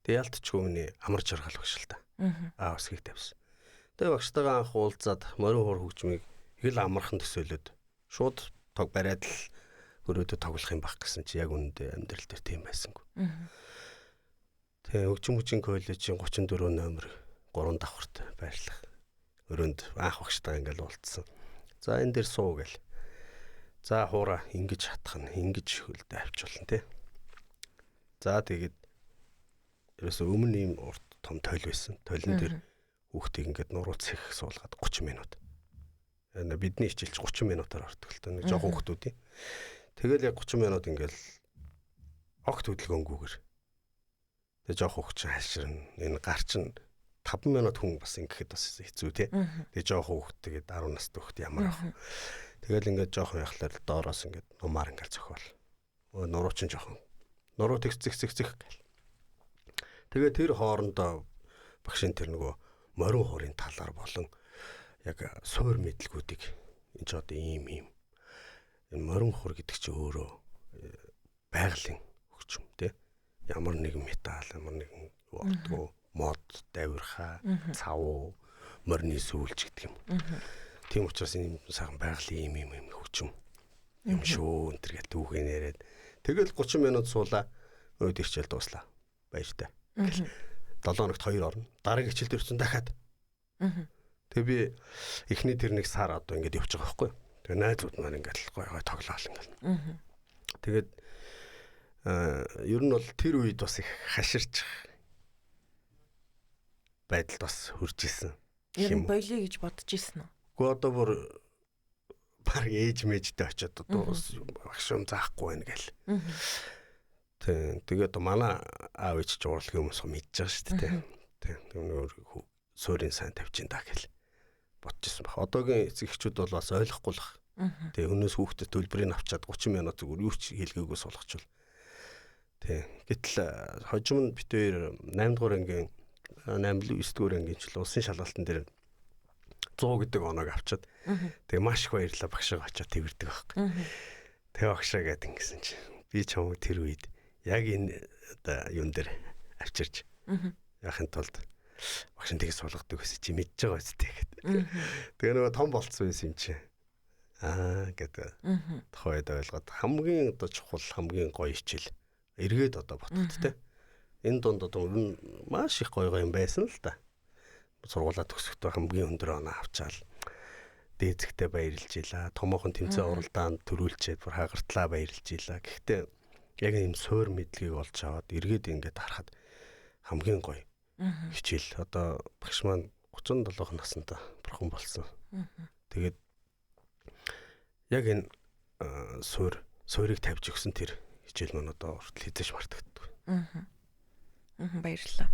Тэгээ ялтчгүй миний амар жаргал багш л та. А үсгийг тавьсан. Тэгээ багштайгаа анх уулзаад морин хуур хөгжмийг их л амархан төсөөлөд шууд тог бариад л өрөөдө тоглох юм баг гэсэн чи яг үнэндээ амьдрал дээр тийм байсангүй. Тэгээ хөгжим хүчин коллежийн 34 номер 3 давхарт байрлах өрөөнд анх багштайгаа ингээл уулзсан. За энэ дээр суу гэл. За хуура ингэж хатах нь ингэж хөлдөө авчулна те. За тэгээд ерөөсөө өмнө ийм урт том тойл байсан. Тойлон дээр хүүхдийг ингээд нуруу цэх суулгаад 30 минут. Бидний хичээлч 30 минутаар ордог л та нэг жоохон хүүхдүүдийн. Тэгэл яг 30 минут ингээл огт хөдөлгөөнгүүгээр. Тэгээ жоох хүүхд чинь хаширна. Энэ гар чинь 5 минут хүн бас ингэхэд бас хэцүү те. Тэгээ жоох хүүхд тэгээд 10 настай хүүхд ямар ах. Тэгэл ингээд жоохон яхалаар доороос ингээд нумаар ингээд зохиол. Өө нуруу чинь жоохон. Нуруу тэгс зэх зэх зэх гэл. Тэгээ тэр хоорондоо багшийн тэр нөгөө морин хуурын талаар болон яг суур мэдлгүүдийг энэ ч одоо ийм ийм энэ морин хуур гэдэг чинь өөрөө байгалийн хөгжим те. Ямар нэгэн металл, ямар нэгэн ордгоо, мод, давирхаа, цав, морины сүүлч гэдэг юм. Тийм учраас энэ сайхан байгалийн ийм ийм хөгжим юм шүү энэ төр гэл түүхээ нэрэд тэгэл 30 минут суулаа өөд хичээл дууслаа. Баяртай. 7 хоногт 2 орно. Дараагийн хичээл дээр чинь дахиад. Тэгээ би эхний тэр нэг сар одоо ингэж явж байгаа байхгүй. Тэгээ найзууд маань ингээд гой гой тоглоал ингээд. Тэгээд ер нь бол тэр үед бас их хаширч байдалд бас хурж исэн. Ер нь болиё гэж бодож исэн үү? Гэхдээ одоо бүр баг ээж мэжтэй очиод одоо багш юм заахгүй байна гэл. Тэгээд манай аав ээж ч урлагийн хүмүүс мэдж байгаа шүү дээ. Тийм нөгөө суурийн сайн тавьж ин да гэл бодож исэн баг. Одоогийн эцэг эхчүүд бол бас ойлгохгүй л бах. Тэгээ өнөөс хүүхдэд төлбөрийг авчаад 30 минут зүгээр юу ч хэлгээгүй суулгачвал. Тий. Гэтэл хожим нь бит хоёр 8 дугаар ангийн 8 9 дугаар ангийн ч л улсын шалгалтын дээр 100 гэдэг оноог авчаад тэгээ маш их баярлалаа багшаа очиод тэрдэг байхгүй. Тэгээ багшаа гэдэг ингэсэн чинь би чамайг тэр үед яг энэ одоо юун дээр авчирч яахын тулд багш нь тгий суулгадаг гэсэн чи мэдж байгаа үстэй гэдэг. Тэгээ нөгөө том болцсон байсан юм чи. Аа гэдэг. Тухайд ойлгоод хамгийн одоо чухал хамгийн гоё хичээл эргээд одоо ботход те. Энэ дунд одоо маш их гоё гоё юм байсан л да. Сургуулаа төгсөхдөө хамгийн өндөр оноо авчаал дээдсэгтээ баярлж илаа. Томоохон тэмцээн уралдаанд төрүүлчээд бүр хагартлаа баярлж илаа. Гэхдээ яг ийм суур мэдлэгийг олж аваад эргээд ингээд харахад хамгийн гоё Хичээл одоо багш маань 37 наснда бурхан болсон. Тэгээд яг энэ суурийг тавьж өгсөн тэр хичээл маань одоо хүртэл хэзээ ч мартагддаггүй. Баярлалаа.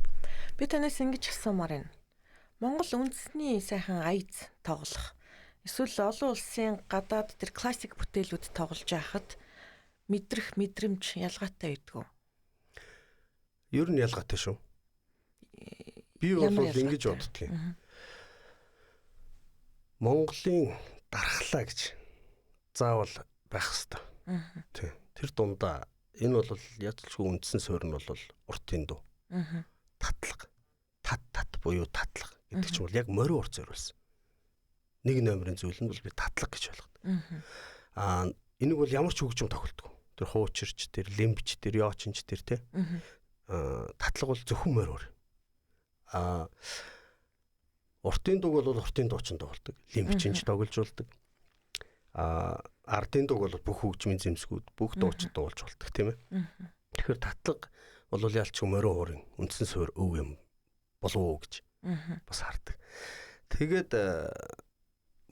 Би танаас ингэж асуумаар байна. Монгол үндэсний сайхан аяз тоглох эсвэл олон улсын гадаад тэр классик бүтээлүүд тоглож байхад мэдрэх мэдрэмж ялгаатай байдгүй. Ер нь ялгаатай шүү. Би бол ингэж боддгийн. Монголын дархлаа гэж заавал байх хэвээр. Тий. Тэр дундаа энэ бол ядчгүй үндсэн суурь нь бол уртын дуу. Татлага. Тат тат буюу татлага гэдэг чинь бол яг морин урт зориулсан. Нэг номерын зүйл нь бол би татлага гэж ойлгодог. Аа энийг бол ямар ч хөгжим тохиолддог. Тэр хуучирч, тэр лимбч, тэр ёочинч тэр тий. Татлага бол зөвхөн морин ур. Аа уртын дууг бол уртын дуучин тоглодог. Лимбчинч тоглож болдог. Аа ардын дууг бол бүх хөгжмийн зэмсгүүд, бүх дуучин дуулж болдог тийм ээ. Тэгэхээр татлага бол ялч морин уурын үндсэн суурь өв юм болов уу гэж бас хардаг. Тэгээд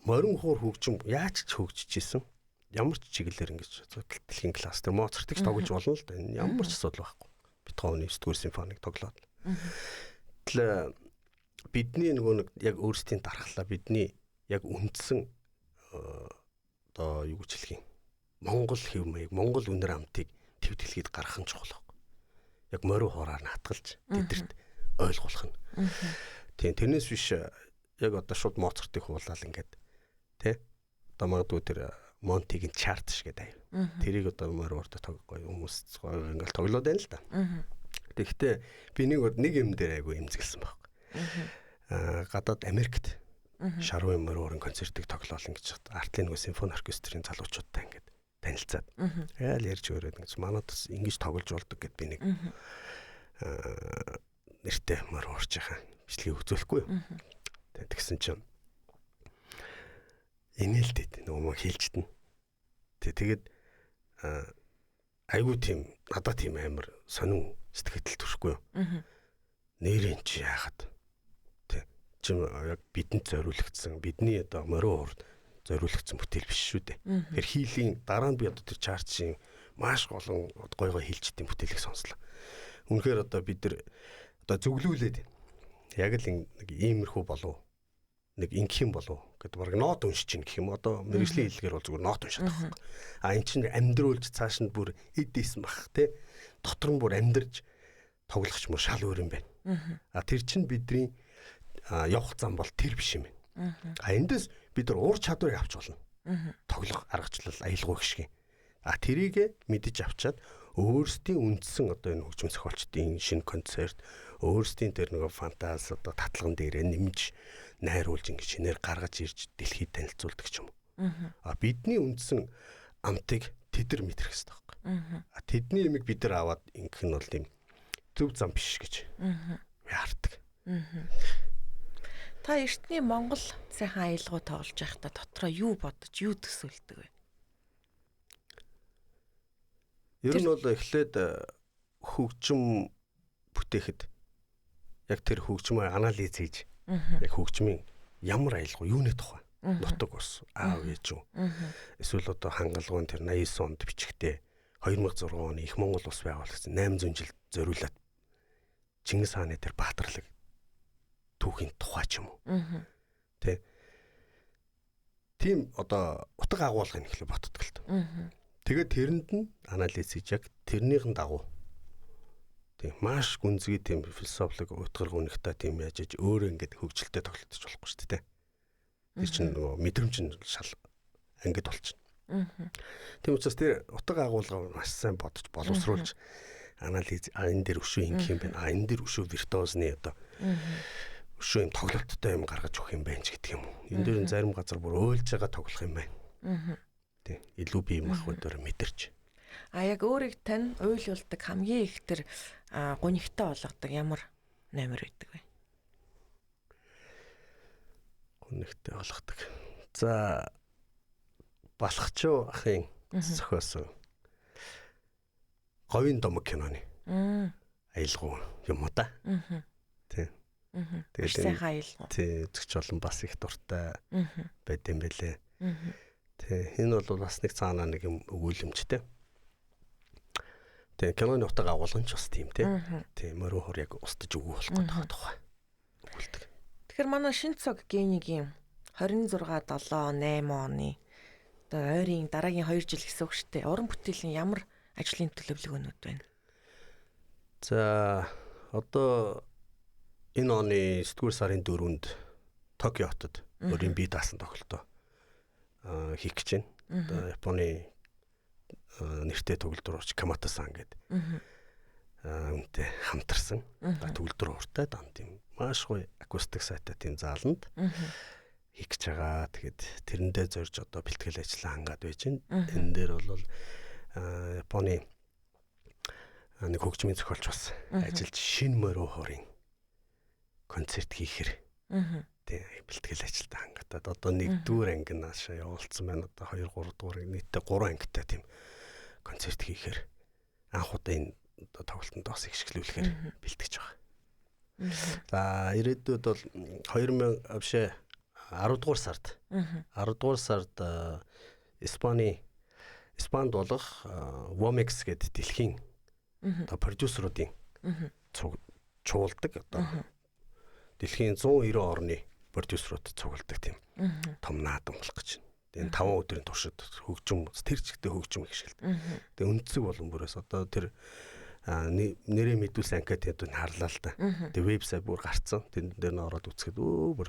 морин хуур хөгжим яаж ч хөгжиж исэн. Ямар ч чиглэлээр ингэж дэлхийн класс тэр Моцартыг тоглож болно л да. Энэ ямар ч асуудал байхгүй. Бетховений 9-р симфоник тоглоод. Тэгэл бидний нөгөө нэг яг өөрсдийн дархлаа бидний яг үндсэн одоо юу гэж хэлэх юм. Монгол хэв маяг, Монгол үнэр амтыг төв дэлхийд гаргах нь чухал байхгүй. Яг морин хуураар нь хатгалж тэдэрт ойлгуулах нь. Тийм тэрнээс биш яг одоо шууд Моцартыг хуулаад ингээд тий одоо магадгүй тэр Монтигийн чарт шиг гэдэг. Тэрийг одоо морин хууртай тоглохгүй хүмүүс гоё ингээл тоглоод байна л да. Тэгэхдээ би нэг юм дээр айгу эмзэглсэн байхгүй. Гадаад Америкт Шарвын морин хуурын концертыг тоглоол ингэж Артлын нөгөө симфони оркестрийн залуучуудтай ингээд танилцаад яал ярьж өрөөд ингэж манад бас ингэж тоглож болдог гэд би нэг нэртэй морин хуурчийнхаа бичлэгийг үзүүлэхгүй юу. Тэгсэн чинь инээлтэд нөгөө мөн хийлжтэн. Тэгээд айгуу тийм надад тийм амар сонин сэтгэл төршгүй юу. Нэрийн чи яагаад тий чим яг бидэнд зориулагдсан бидний одоо морин хуурд зориулагдсан бүтээл биш шүү дээ. Тэр хийлийн дараа нь би одоо тэр чарчийн маш олон гой гой хийлжтийн бүтээлийг сонслоо. Үнэхээр одоо бид нар одоо зөвлүүлээд яг л нэг иймэрхүү болов нэг ингэх юм болов гэд баг нот уншиж чинь гэх юм одоо мэрэгжлийн хэллэгээр бол зүгээр нот уншаад байгаа байхгүй. А эн чинь амьдруулж цааш нь бүр эд исэн бах те дотор нь бүр амьдарч тоглох ч юм уу шал өөр юм байна. А тэр чинь бидний явах зам бол тэр биш юм байна. А эндээс бид нар уур чадварыг авч болно. Тоглох аргачлал аялгау гэх шиг. А тэрийг мэдэж авчаад өөрсдийн үндсэн одоо энэ хөгжим зохиолчдын шинэ концерт өөрсдийн тэр нөгөө фантаз одоо татлаган дээрээ нэмж найруулж ингэж шинээр гаргаж ирж дэлхийд танилцуулдаг ч юм уу. А бидний үндсэн амтыг тэд нар мэдрэх хэрэгтэй байхгүй. А тэдний ямиг бид нар аваад ингэх нь бол тийм зөв зам биш гэж би хардаг. Та эртний Монгол сайхан аялгау тоглож байхдаа дотроо юу бодож, юу төсөөлдөг вэ? Ер нь бол эхлээд хөгжим бүтээхэд яг тэр хөгжмөө анализ хийж яг хөгжмийн ямар аялгау юуны тухай нутаг ус аав ээж үү эсвэл одоо хангалгуун тэр 89 онд бичгтээ 2006 оны их Монгол улс байгуулагдсан 800 жил зориулаад Чингис хааны тэр баатарлаг түүхийн тухай ч юм уу. Тэ. Тийм одоо утга агуулгыг эхлээ боддог л тоо. Тэгээд тэрэнд нь анализ хийж яг тэрнийхэн дагуу тийм маш гүнзгий тийм философик утгар гүнигтэй тийм яаж иж өөрөө ингээд хөгжилтэй тоглолтож болохгүй шүү дээ. Тэр чинь нөгөө мэдрэмж нь шал ангид болчихно. Тийм учраас тэр утга агуулга маш сайн бодож боловсруулж анализ энэ дээр өшөө ингэх юм байна. А энэ дээр өшөө виртуозны одоо өшөө юм тоглолттой юм гаргаж өгөх юм байна ч гэдэг юм уу. Энэ дээр зарим газар бүр уйлж байгаа тоглох юм байна. Тий. Илүү бие махбодоор мэдэрч. А яг өөрийг тань уйлуулдаг хамгийн их тэр гунигтай болгодог ямар номер байдаг вэ? Гунигтай болгодог. За Балхчуу ахын зохиосон Говийн домог киноны аялгау юм уу та. Тий. Тэгээд сайхан аялал. Тий, үзэгч олон бас их дуртай байд юм бэлээ. Тий, энэ бол бас нэг цаанаа нэг юм өгүүлэмжтэй. Тий, киноны утга агуулгын ч бас тийм тий. Тий, морин хор яг устж өгөх болох гэдэг тухай өгүүлдэг. Тэгэхээр манай Шинэ цог генигийн 26 7 8 оны одоо ойрын дараагийн 2 жил гэсэн үг шүү дээ. Уран бүтээлийн ямар ажлын төлөвлөгөөнүүд байна? За, одоо энэ оны 9-р сарын 4-нд Токио хотод өөрийн бие даасан тоглолтоо хийх гэж байна. Одоо Японы нэртэй төгөлдөр Камата-сан гэдэг үнтэй хамтарсан. Төгөлдөр хууртай дан тийм маш гоё акустик сайтай тийм зааланд хийх гэж байгаа. Тэгээд тэрэндээ зорж одоо бэлтгэл ажлаа хангаад байж байна. Энэ дээр бол Японы нэг хөгжмийн зохиолч бас ажиллаж шинэ морин хуурын концерт хийхээр тий бэлтгэл ажилдаа хангатаад одоо 1-р анги наашаа явуулсан байна. Одоо 2 3 дугаар анги нийтдээ 3 ангитай тийм концерт хийхээр анх удаа энэ одоо тоглолтод бас ихшгэлүүлэхээр бэлтгэж байгаа. За, ирээдүйд бол 2000 бишээ 10 дугаар сард 10 дугаар сард Испанд болох Womex гэдэг дэлхийн одоо продюсеруудын цугладаг одоо дэлхийн 190 орны продюсерууд цугладаг тийм том наадам болох гэж байна. Энэ 5 өдрийн туршид хөгжим тэр чигтээ хөгжим их шилд. Тэгээ өнцөг болон бүрээс одоо тэр нэрээ мэдүүлсэн анкетыг харлаа л да. Тэгээ вебсайт бүр гарцсан. Тэн дээр нь ороод үзэхэд бүр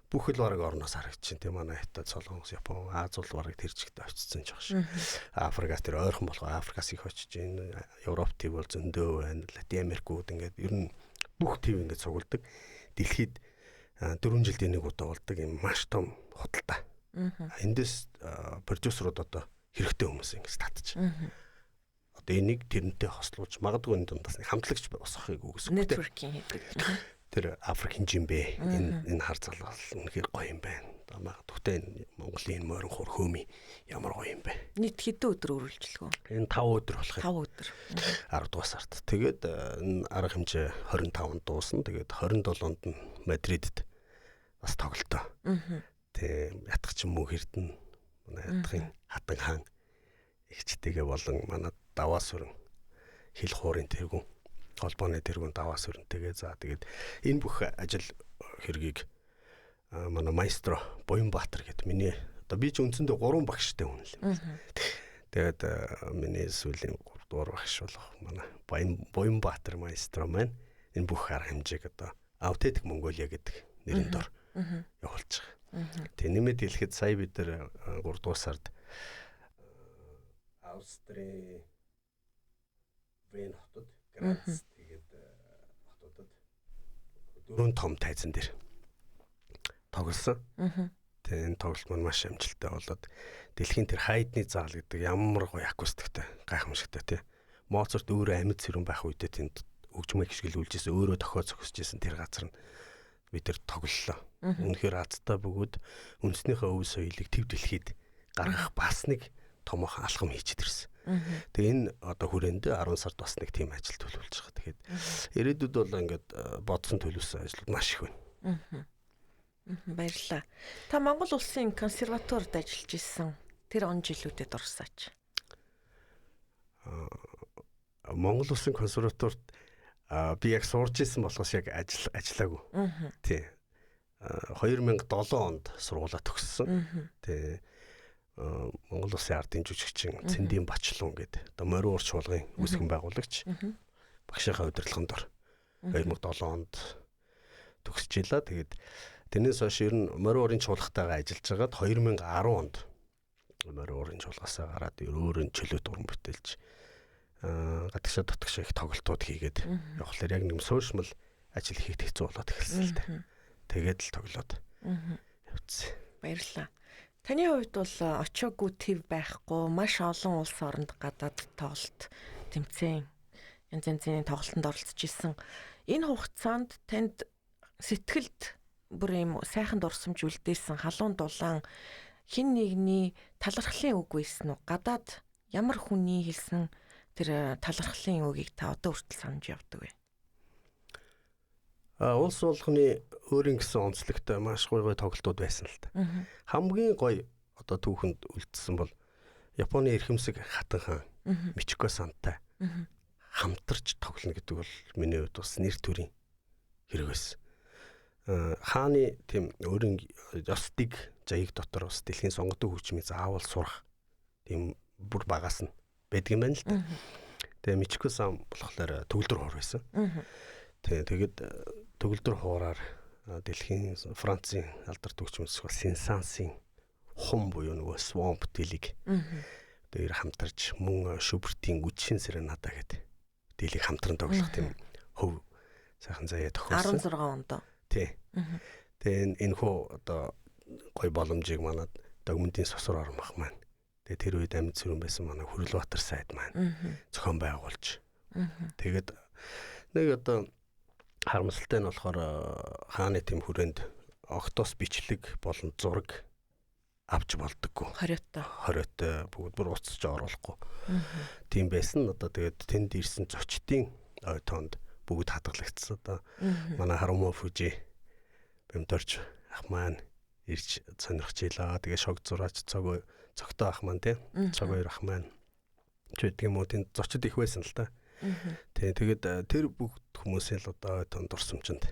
бүх л бараг орноос харагдчихээн. Тийм манай хятад, Солонгос, Япон, Аз бол бараг тэр чигтээ очсон ч баг шиг. Африкаас тэр ойрхон болохоор Африкаас их очиж байна. Европ төв бол зөндөө байна. Латин Америкууд ингээд ер нь бүх төв ингээд цугладаг. Дэлхийд 4 жилд нэг удаа болдог юм маш том худалдаа. Эндээс продюсерууд одоо хэрэгтэй хүмүүс ингээд татчих. Одоо энийг тэрнтэй хослуулж магадгүй энэ дундаас нэг хамтлагч босгохыг үгүйсэх. Networking хийдэг. Тэр Африкийн жимбэ энэ хар залгал үнэхээр гоё юм байна. Одоо магадгүй энэ Монголын энэ морин хор хөөми ямар гоё юм бэ. Нийт хэдэн өдөр үргэлжлэх вэ? Энэ 5 өдөр болох юм. 5 өдөр. 10 дугаар сард. Тэгээд энэ арга хэмжээ 25-нд дуусна. Тэгээд 27-нд нь Мадридд бас тоглолтоо. Тэ ятгах ч юм уу хэрдэн манай ятгахын хатан хаан ихчтэйгээ болон манай даваа сүрэн хил хуурын тэргүүн холбооны тэргүүн даваа сүрэнтэйгээ за тэгээд энэ бүх ажил хэргийг манай маэстро Буянбаатар гэдэг миний одоо би ч үндсэндээ 3 багштай хүн л юм. Тэгээд миний сүүлийн 3 дугаар багш болох манай Буянбаатар маэстро маань энэ бүх арга хэмжээг одоо Authentic Mongolia гэдэг нэрэн дор явуулж байгаа. Тэг нэмээд хэлэхэд сая бид нар 3 дугаар сард Австрийн Вен хотод Грац тэгээд хотуудад 4 том тайзан дээр тоглосон. Тэгээ энэ тоглолт маань маш амжилттай болоод дэлхийн тэр хайдны заал гэдэг ямар гоё акустиктай гайхамшигтай тий. Моцарт өөрөө амьд сэрүүн байх үедээ тэнд хөгжмөө хишгэлүүлжсэн, өөрөө тохио зохисжсэн тэр газар нь бид тэр тоглолоо. Үнэхээр азтай бөгөөд үндснийхээ өв соёлыг төв дэлхийд гаргах бас нэг томоохон алхам хийж ирсэн. Тэгээ энэ одоо хүрээнд 10 сард бас нэг тийм ажил төлөвлөж байгаа. Тэгэхээр ирээдүйд бол ингээд бодсон төлөвлөсөн ажлууд маш их байна. Баярлалаа. Та Монгол Улсын консерваторид ажиллаж исэн тэр он жилүүдэд дурсаач. Монгол Улсын консерваторт би яг сурж исэн болохоос яг ажиллаагүй. Тий. 2007 онд сургуулаа төгссөн. Тий. Монгол Улсын ардын жүжигчин Цэндийн Бачлуун гэдэг одоо морин уур чуулгын үүсгэн байгуулагч багшийнхаа удирдлагын дор 2007 онд төгсөж илаа. Тэгээд тэрнээс хойш ер нь морин уурын чуулгатайгаа ажиллаж байгаад 2010 онд морин уурын чуулгаасаа гараад өөрийн чөлөөт уран бүтээлч гадагшаа дотгошоо их тоглолтууд хийгээд явхлаар яг нэг суурьшмал ажил хийхэд хэцүү болоод эхэлсэн л дээ. Тэгээд л тоглоод явцсан. Баярлалаа. Таны хувьд бол очоогүй төв байхгүй, маш олон улс оронд гадаад тоглолт, тэмцээн, янз янзын тоглолтод оролцож исэн. Энэ хугацаанд танд сэтгэлд бүр юм сайхан дурсамж үлдээсэн халуун дулаан хин нэгний талархлын үг байсан уу? Гадаад ямар хүний хэлсэн тэр талархлын үгийг та одоо хүртэл санаж явдаг вэ? Улс болгоны өөрийн гэсэн онцлогтой маш гоё гоё тоглолтууд байсан л та. Хамгийн гоё одоо түүхэнд үлдсэн бол Японы эрхэмсэг хатан хаан Мичико Сантай хамтарч тоглоно гэдэг бол миний хувьд бас нэр төрийн хэрэг байсан. Хааны тийм өөрийн ёс дэг жаяг дотор бас дэлхийн сонгодог хөгжмийг заавал сурах тийм бүр багаас нь байдаг юм байна л да. Тэгээ Мичико сан болохоор төгөлдөр хуур байсан. Тэгээ тэгээд төгөлдөр хуураар дэлхийн Францын алдарт хөгжмөс Синсансын хум буюу нөгөө swamp дэлийг дээр хамтарч мөн Шубертийн үдшийн серенада гэдэг дэлийг хамтран тоглох тийм хөв сайхан заяа тохиолсон. 16 онд. Тий. Тэгээ энэ хүү одоо гоё боломжийг манад Догмөдийн сосор ормох маань. Тэгээ тэр үед амьд сүрэн байсан манай Хүрэлбаатар сайд маань зохион байгуулж. Тэгээд нэг одоо харамсалтай нь болохоор хааны тэм хүрээнд октоос бичлэг болон зураг авч болдоггүй. Хориотой. Хориотой бүгд бүр уцаж оруулахгүй. Тийм байсан. Одоо тэгээд тэнд ирсэн зочдын ой тоонд бүгд хадгалагдсан. Одоо манай Харума Фужи Бэмторч ах маань ирж сонирхож илаа. Тэгээ шог зураач цог цогтой ах маань тий. Цог хоёр ах маань ч гэдэг юм уу, тэнд зочид их байсан л та. Тий, тэгээд тэр бүгд хүмүүсийн л одоо ой тоонд дурсамжинд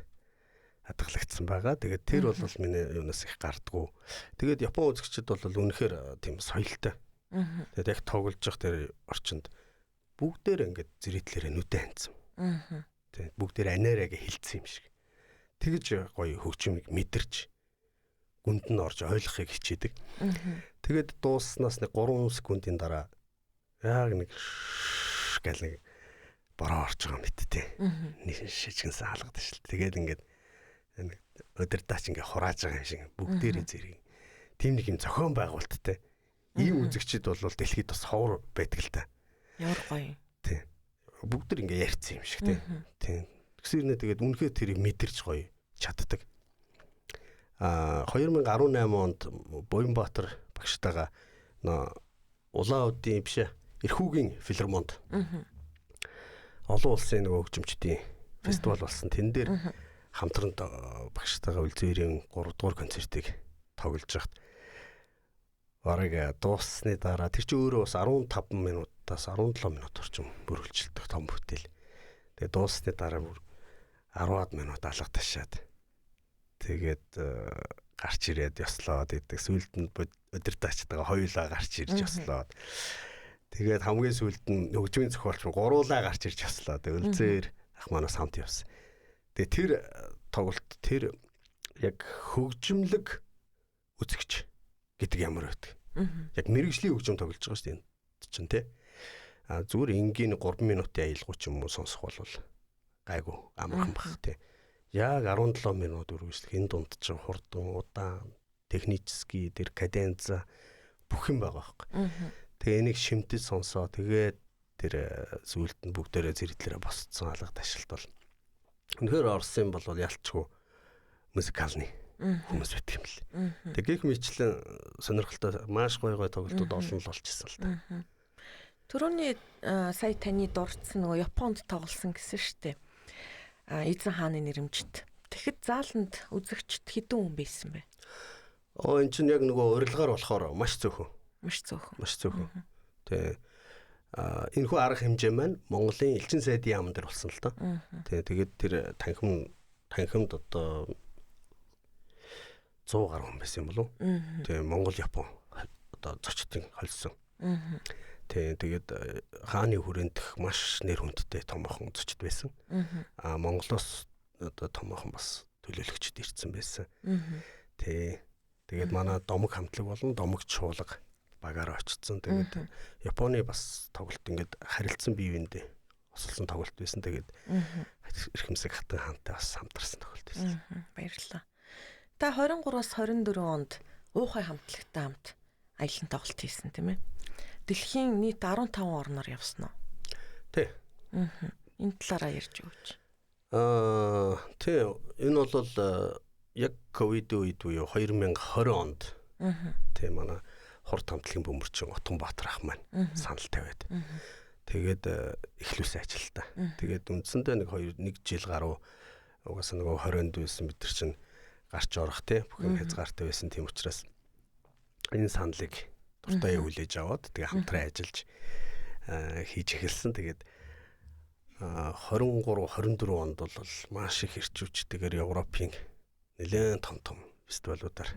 хадгалагдсан байгаа. Тэгээд тэр бол миний юунаас их гардгуу. Тэгээд Япон үзэгчид бол үнэхээр тийм соёлтой. Тэгээд яг тоглож явах тэр орчинд бүгдээр ингээд зэрэтлэрээ нүдэ хандсан. Тэгээд бүгдээр анаараа гэ хилцсэн юм шиг. Тэгж гоё хөгжмийг мэдэрч гүнд нь орж ойлгохыг хичээдэг. Тэгээд дууснаас нэг 3 секундын дараа яг нэг гэл нэг бороо орж байгаа мэт тий. Нэг шижгэнсэн алгадаг шил. Тэгээд ингээд нэг удирдаач ингээ хурааж байгаа юм шиг бүгдээрээ зэрэг. Тийм нэг юм зохион байгуулалттай. Ийм үзэгчид бол дэлхийд бас ховор байдаг л та. Ямар гоё. Тий. Бүгд тэр ингээ ярьсан юм шиг тий. Тий. Тэгсэрнэ тэгээд үнэхээр тэрийг мэдэрч гоё чаддаг. 2018 онд Буянбаатар багштайгаа нөө Улаан-Удын биш Эрхүүгийн филармонд олон улсын нөгөө хөгжимчдийн фестивал болсон. Тэн дээр хамтран багштайгаа Үлзээрийн 3 дугаар концертыг тоглож байхад бараг дууссаны дараа тэр чинь өөрөө бас 15 минутаас 17 минут орчим бүрэлжилдэг том бүтээл. Тэгээ дууссаны дараа бүр 10-аад минут алга ташаад тэгээд гарч ирээд ёслоод идэг. Сүүлд нь удирдаачтайгаа хоёулаа гарч ирж ёслоод. Тэгээд хамгийн сүүлд нь хөгжмийн зохиолч гуруулаа гарч ирж ёслоод. Үлзээр ах манаас хамт явсан. Тэгээ тэр тоглолт тэр яг хөгжмөлөг үзэгч гэдэг ямар байдаг. Яг мэрэгжлийн хөгжим тоглож байгаа шүү дээ энэ чинь тий. А зүгээр энгийн 3 минутын аялгау ч юм уу сонсох бол гайгүй амархан бах тий. Яг 17 минут үргэлжлэх энэ дунд чинь хурдан, удаан, технический тэр каденза бүх юм байгаа байхгүй. Тэгээ энийг шимтэж сонсоо тэгээд тэр зүйлд нь бүгдээрээ зэрэглэрээ босцсон алга ташилт бол үнэхээр Оросын бол ялчгүй музикалны хүмүүс байдаг юм л. Тэгээ гих мэтлэн сонирхолтой маш гоё гоё тоглолтууд олон л болчихсон л та. Түрүүний сая таны дурдсан нөгөө Японд тоглосон гэсэн штэ. Эзэн хааны нэрэмжит. Тэгэхэд зааланд үзэгчд хэдэн хүн байсан бэ? Оо эн чинь яг нөгөө урилгаар болохоор маш цөөхөн. Маш цөөхөн. Маш цөөхөн. Тэ энэхүү арга хэмжээ маань Монголын элчин сайдын яамн дээр болсон л доо. Тэ тэгээд тэр танхимд одоо 100 гаруй хүн байсан юм болов уу? Тэ Монгол Япон одоо зочдын холсон. Тэ тэгээд хааны хүрээндх маш нэр хүндтэй томоохон зочд байсан. А Монголоос одоо томоохон бас төлөөлөгчд ирсэн байсан. Тэ тэгээд манай домог хамтлаг болон домог чуулга багаараа очсон. Тэгээд Японы бас тоглолт ингээд харилцсан бие биендээ осолсон тоглолт байсан. Тэгээд эрхэмсэг хатан хаантай бас хамтарсан тоглолт байсан. Баярлалаа. Та 23-аас 24 онд уухай хамтлагтай хамт аялан тоглолт хийсэн тийм ээ? Дэлхийн нийт 15 орноор явсан уу? Тий. Энэ талаараа ярьж өгөөч. Тий, энэ бол яг ковид үед буюу 2020 онд тий манай хурд хамтлагийн бөмбөрчин Отгонбаатар ах маань санал тавиад. Тэгээд эхлүүлсэн ажилтаа. Тэгээд үндсэндээ нэг 1 жил гаруй Угаасаа нөгөө 20-нд байсан бид нар чинь гарч орох те бүх юм хязгаартай байсан. Тийм учраас энэ саналыг дуртай хүлээж аваад тэгээ хамтран ажиллаж хийж эхэлсэн. Тэгээд 23 24 онд бол маш их эрч хүчтэйгээр Европын нэлээд том том фестивалуудаар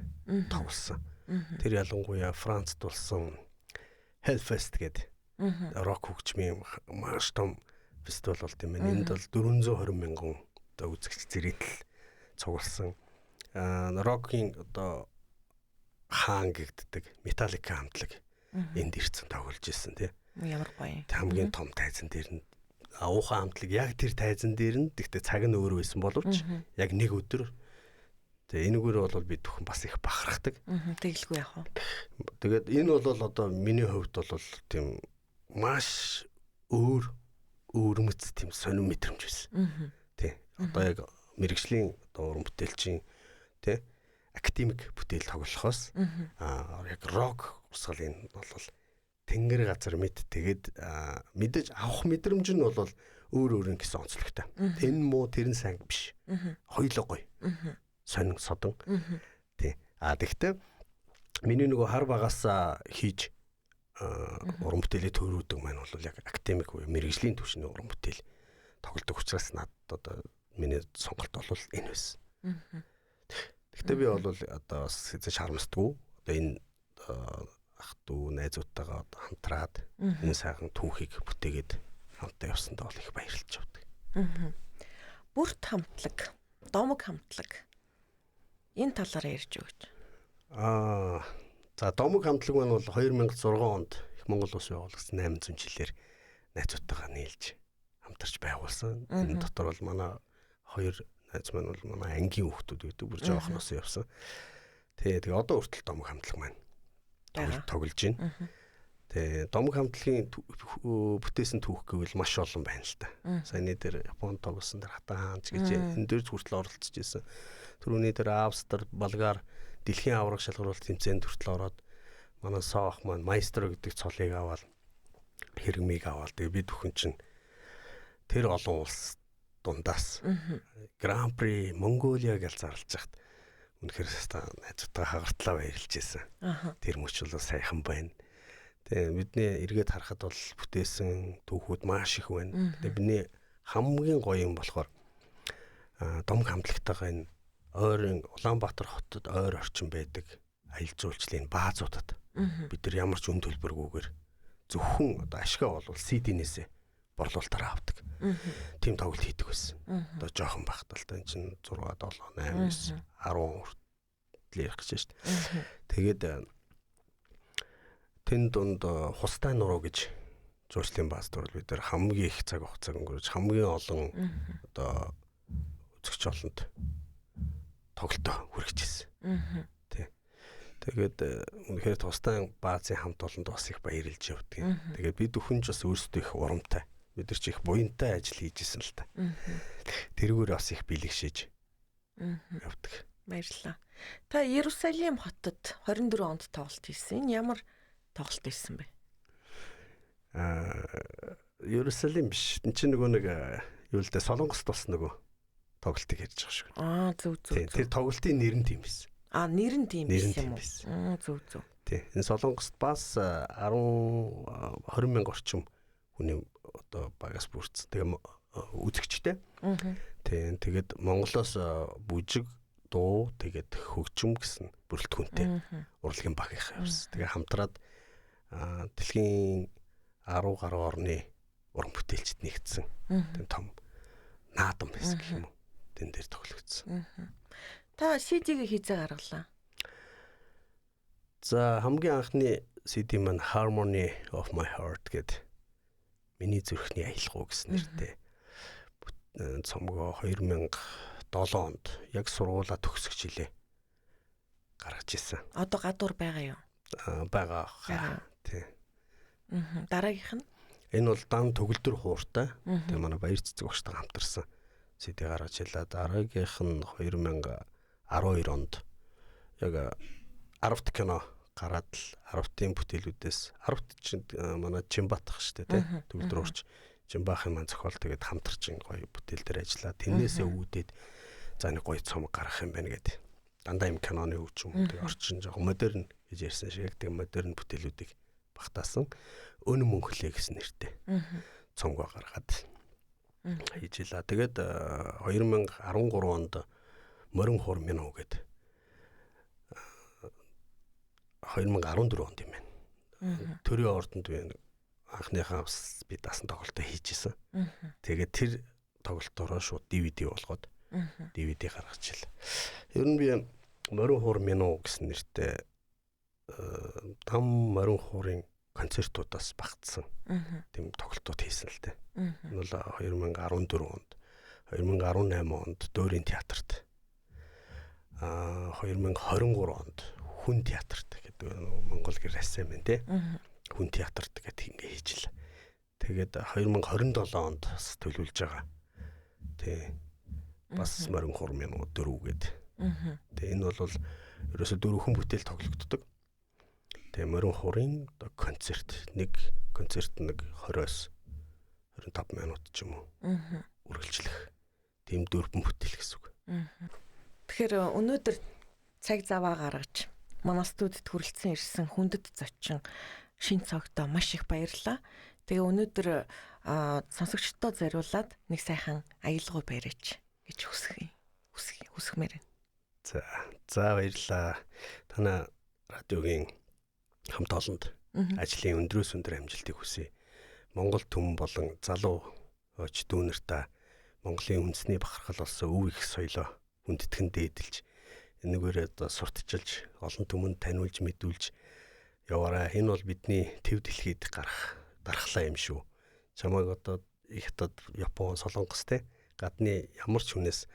тоглосон. Тэр ялангуяа Францд болсон Hellfest гэдэг рок хөгжмийн маш том фестивал болд юм байна. Энд бол 420 мянган одоо үзэгч зэрэгтэл цугласан. Рокийн одоо хаан гэгддэг Metallica хамтлаг энд ирсэн тоглож исэн тий. Ямар гоё. Хамгийн том тайзан дээр нь уухан хамтлаг яг тэр тайзан дээр нь, гэхдээ цаг нь өөр байсан боловч яг нэг өдөр. Тэгээ энэгээр бол би түүхэн бас их бахархдаг. Тэгэлгүй яах вэ? Тэгээд энэ бол одоо миний хувьд бол тийм маш өөр өвөрмөц тийм сонин мэдрэмж байсан. Тий. Одоо яг мэрэгжлийн одоо уран бүтээлчийн тий академик бүтээл тоглохоос яг рок урсгалын бол тэнгэр газар мэд тэгээд мэдээж авах мэдрэмж нь бол өөр өөр нь гэсэн онцлогтой. Энэ муу тэр нь сайн биш. Хоёулаа гоё. Сонин содон. Тий. Тэгтээ миний нөгөө хар багасаа хийж уран бүтээлээ төрүүлдэг маань бол яг академик буюу мэрэгжлийн түвшний уран бүтээл тоглодог учраас надад одоо миний сонголт бол энэ байсан. Гэхдээ би бол одоо бас хэзээ харамсдаггүй. Одоо энэ ах дүү найзуудтайгаа одоо хамтраад энэ сайхан түүхийг бүтээгээд хамтаа явсандаа бол их баярлж явдаг. Бүрт хамтлаг, домог хамтлаг. Энэ талаараа ярьж өгөөч. За домог хамтлаг маань бол 2006 онд их Монгол улс байгуулагдсан 800 жилээр найзуудтайгаа нийлж хамтарч байгуулсан. Энэ дотор бол манай хоёр найз маань бол манай ангийн хүүхдүүд гэдэг бүр жоохноос явсан. Тэгээ одоо хүртэл домог хамтлаг маань тоглож байна. Тэгээ домог хамтлагийн бүтээсэн түүх гэвэл маш олон байна л та. Саяны дээр Японд тоглосон дээр Хатан хаанч гэж энэ дээр хүртэл оролцож исэн. Түрүүний дээр Австри, Болгар дэлхийн аварга шалгаруулалт тэмцээнд хүртэл ороод манай Соох маань майстро гэдэг цолыг аваад хэрэгмийг аваад тэгээ бид бүхэн чинь тэр олон улс дундаас Гран-при Монголиа гэж зарлж хахад үнэхээр найзуудтайгаа хагартлаа баярлж байсан. Тэр мөч бол сайхан байна. Тэгээ бидний эргээд харахад бол бүтээсэн түүхүүд маш их байна. Тэгээ бидний хамгийн гоё юм болохоор домог хамтлагтайгаа энэ ойрын Улаанбаатар хотод ойр орчин байдаг аялал жуулчлалын баазуудад бид нар ямар ч үн төлбөргүйгээр зөвхөн одоо ашгаа болвол CD-нээсээ борлуулалтаараа авдаг. Тийм тоглолт хийдэг байсан. Одоо жоохон байхдаа л та энэ чинь 6 7 8 9 10 хүртэл ярих гэж байна шүү дээ. Тэгээд тэн дунд Хустай нуруу гэж жуулчлалын бааз дээр бид нар хамгийн их цаг хугацааг өнгөрөөж хамгийн олон одоо үзэгч олонд тоглолтоо хүргэж ирсэн. Тий. Тэгээд үнэхээр тустай баазын хамт олонд бас их баярлж явдаг. Тэгээд бид бүхэн ч бас өөрсдөө их урамтай. Бид нар ч их буянтай ажил хийж исэн л та. Тэрүүгээр бас их бэлэгшээж явдаг. Баярлалаа. Та Иерусалим хотод 24 онд тоглолт хийсэн. Энэ ямар тоглолт хийсэн бэ? Иерусалим биш. Энд чинь нөгөө нэг юу л дээ Солонгост бас нөгөө тоглолтыг ярьж байгаа шүү. Зөв зөв. Тэр тоглолтын нэр нь тийм байсан. Нэр нь тийм байсан юм уу? Зөв зөв. Тий. Энэ Солонгост бас 10 20 мянга орчим хүний одоо багаас бүрдсэн. Тэгээ үзэгчтэй. Тий. Тэгээд Монголоос бүжиг, дуу, тэгээд хөгжим гэсэн бүрэлдэхүүнтэй урлагийн баг их явсан. Тэгээ хамтраад дэлхийн 10 гаруй орны уран бүтээлчд нэгдсэн. Тийм том наадам байсан гэх юм уу. Тэн дээр тоглогдсон. Та CD-г хийзээ гаргалаа. За хамгийн анхны CD маань Harmony of My Heart гэдэг миний зүрхний аялгау гэсэн нэртэй цомгоо 2007 онд яг сургуулаа төгсөх жилээ гаргаж ирсэн. Одоо гадуур байгаа юу? Байгаа. Тий. Дараагийнх нь? Энэ бол дан төгөлдөр хууртай. Тэгээ манай Баяр цэцэг багштайгаа хамтарсан CD гаргаж илаа. Дараагийнх нь 2012 онд яг 10-т кино гараад л 10-ын бүтээлүүдээс 10-т чинь манай Чимбат ах штэ тий. Төгөлдөр хуурч Чимбахын маань зохиол тэгээд хамтарч гоё бүтээл дээр ажиллаа. Тэрнээсээ үүдээд За нэг гоё цомог гаргах юм байна гэдэг. Дандаа юм киноны хөгжим тэг орчин жоохон модерн гэж ярьсан шиг яг тэг модерн бүтээлүүдийг багтаасан. Өнөн мөнхлөө гэсэн нэртэй цомгоо гаргаад хийж илаа. Тэгээд 2013 онд Морин хуур минь уу гэдэг 2014 онд юм байна. Төрийн ордонд би анхныхаа би дасан тоглолтоо хийж исэн. Тэгээд тэр тоглолтоороо шууд DVD болгоод DVD гаргаж ил. Ер нь би Морин хуур минь уу гэсэн нэртэй там морин хуурын концертуудаас багтсан. Тийм тоглолтууд хийсэн л дээ. Энэ бол 2014 онд, 2018 онд Дөөрийн театрт, 2023 онд Хүн театрт гэдэг Монгол гэр рассан юм тий. Хүн театрт гэдэг ингээ хийж л. Тэгээд 2027 онд бас төлөвлөж байгаа. Тий. Бас морин хур минь дөрөв гээд. Тэгээ энэ бол ерөөсө дөрвөн бүтээл тоглогддог. Тэгээ морин хуурын концерт нэг концерт нэг 20-оос 25 минут ч юм уу үргэлжлэх. Тийм дөрвөн бүтээл гэсэн үг. Тэгэхээр өнөөдөр цаг заваа гаргаж манай студид хүрэлцэн ирсэн хүндэт зочин шин цогтоо маш их баярлалаа. Тэгээ өнөөдөр сонсогчдод зориулаад нэг сайхан аялгау бариач гэж хүсмээр байна. За баярлалаа. Танай радиогийн хамт олонд ажлын өндрөөс өндөр амжилтыг хүсье. Монгол түмэн болон залуу оч дүүнертаа Монголын үндэсний бахархал болсон өв их соёлоо хүндэтгэн дээдэлж энэгээрээ одоо сурталчилж олон түмэнд таниулж мэдүүлж яваарай. Энэ бол бидний төв дэлхийд гарах дархлаа юм шүү. Чамайг одоо их хятад, Япон, Солонгос те гадны ямар ч хүнээс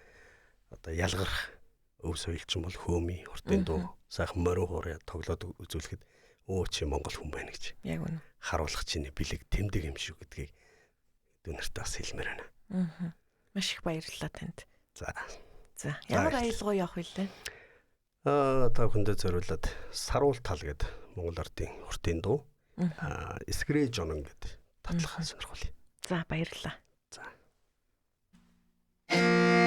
одоо ялгарх өв соёлчин бол хөөми, хурдын дуу, сайхан морин хуурай тоглоод үзүүлэхэд өө чи монгол хүн байна гэж. Яг үнэ. Харуулах чиний бэлэг тэмдэг юм шүү гэдгийг дүүнэртээ бас хэлмээр байна. Маш их баярлалаа танд. За. За, ямар аялгау явах вүлээ? Та бүхэндээ зориулаад Саруул тал гэдэг Монгол ардын хурдын дуу. Эсгэрээ жонон гэдэг татлахаа сонирхолтой. За, баярлалаа. За. Thank you.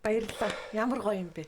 Баярлалаа. Ямар гоё юм бэ?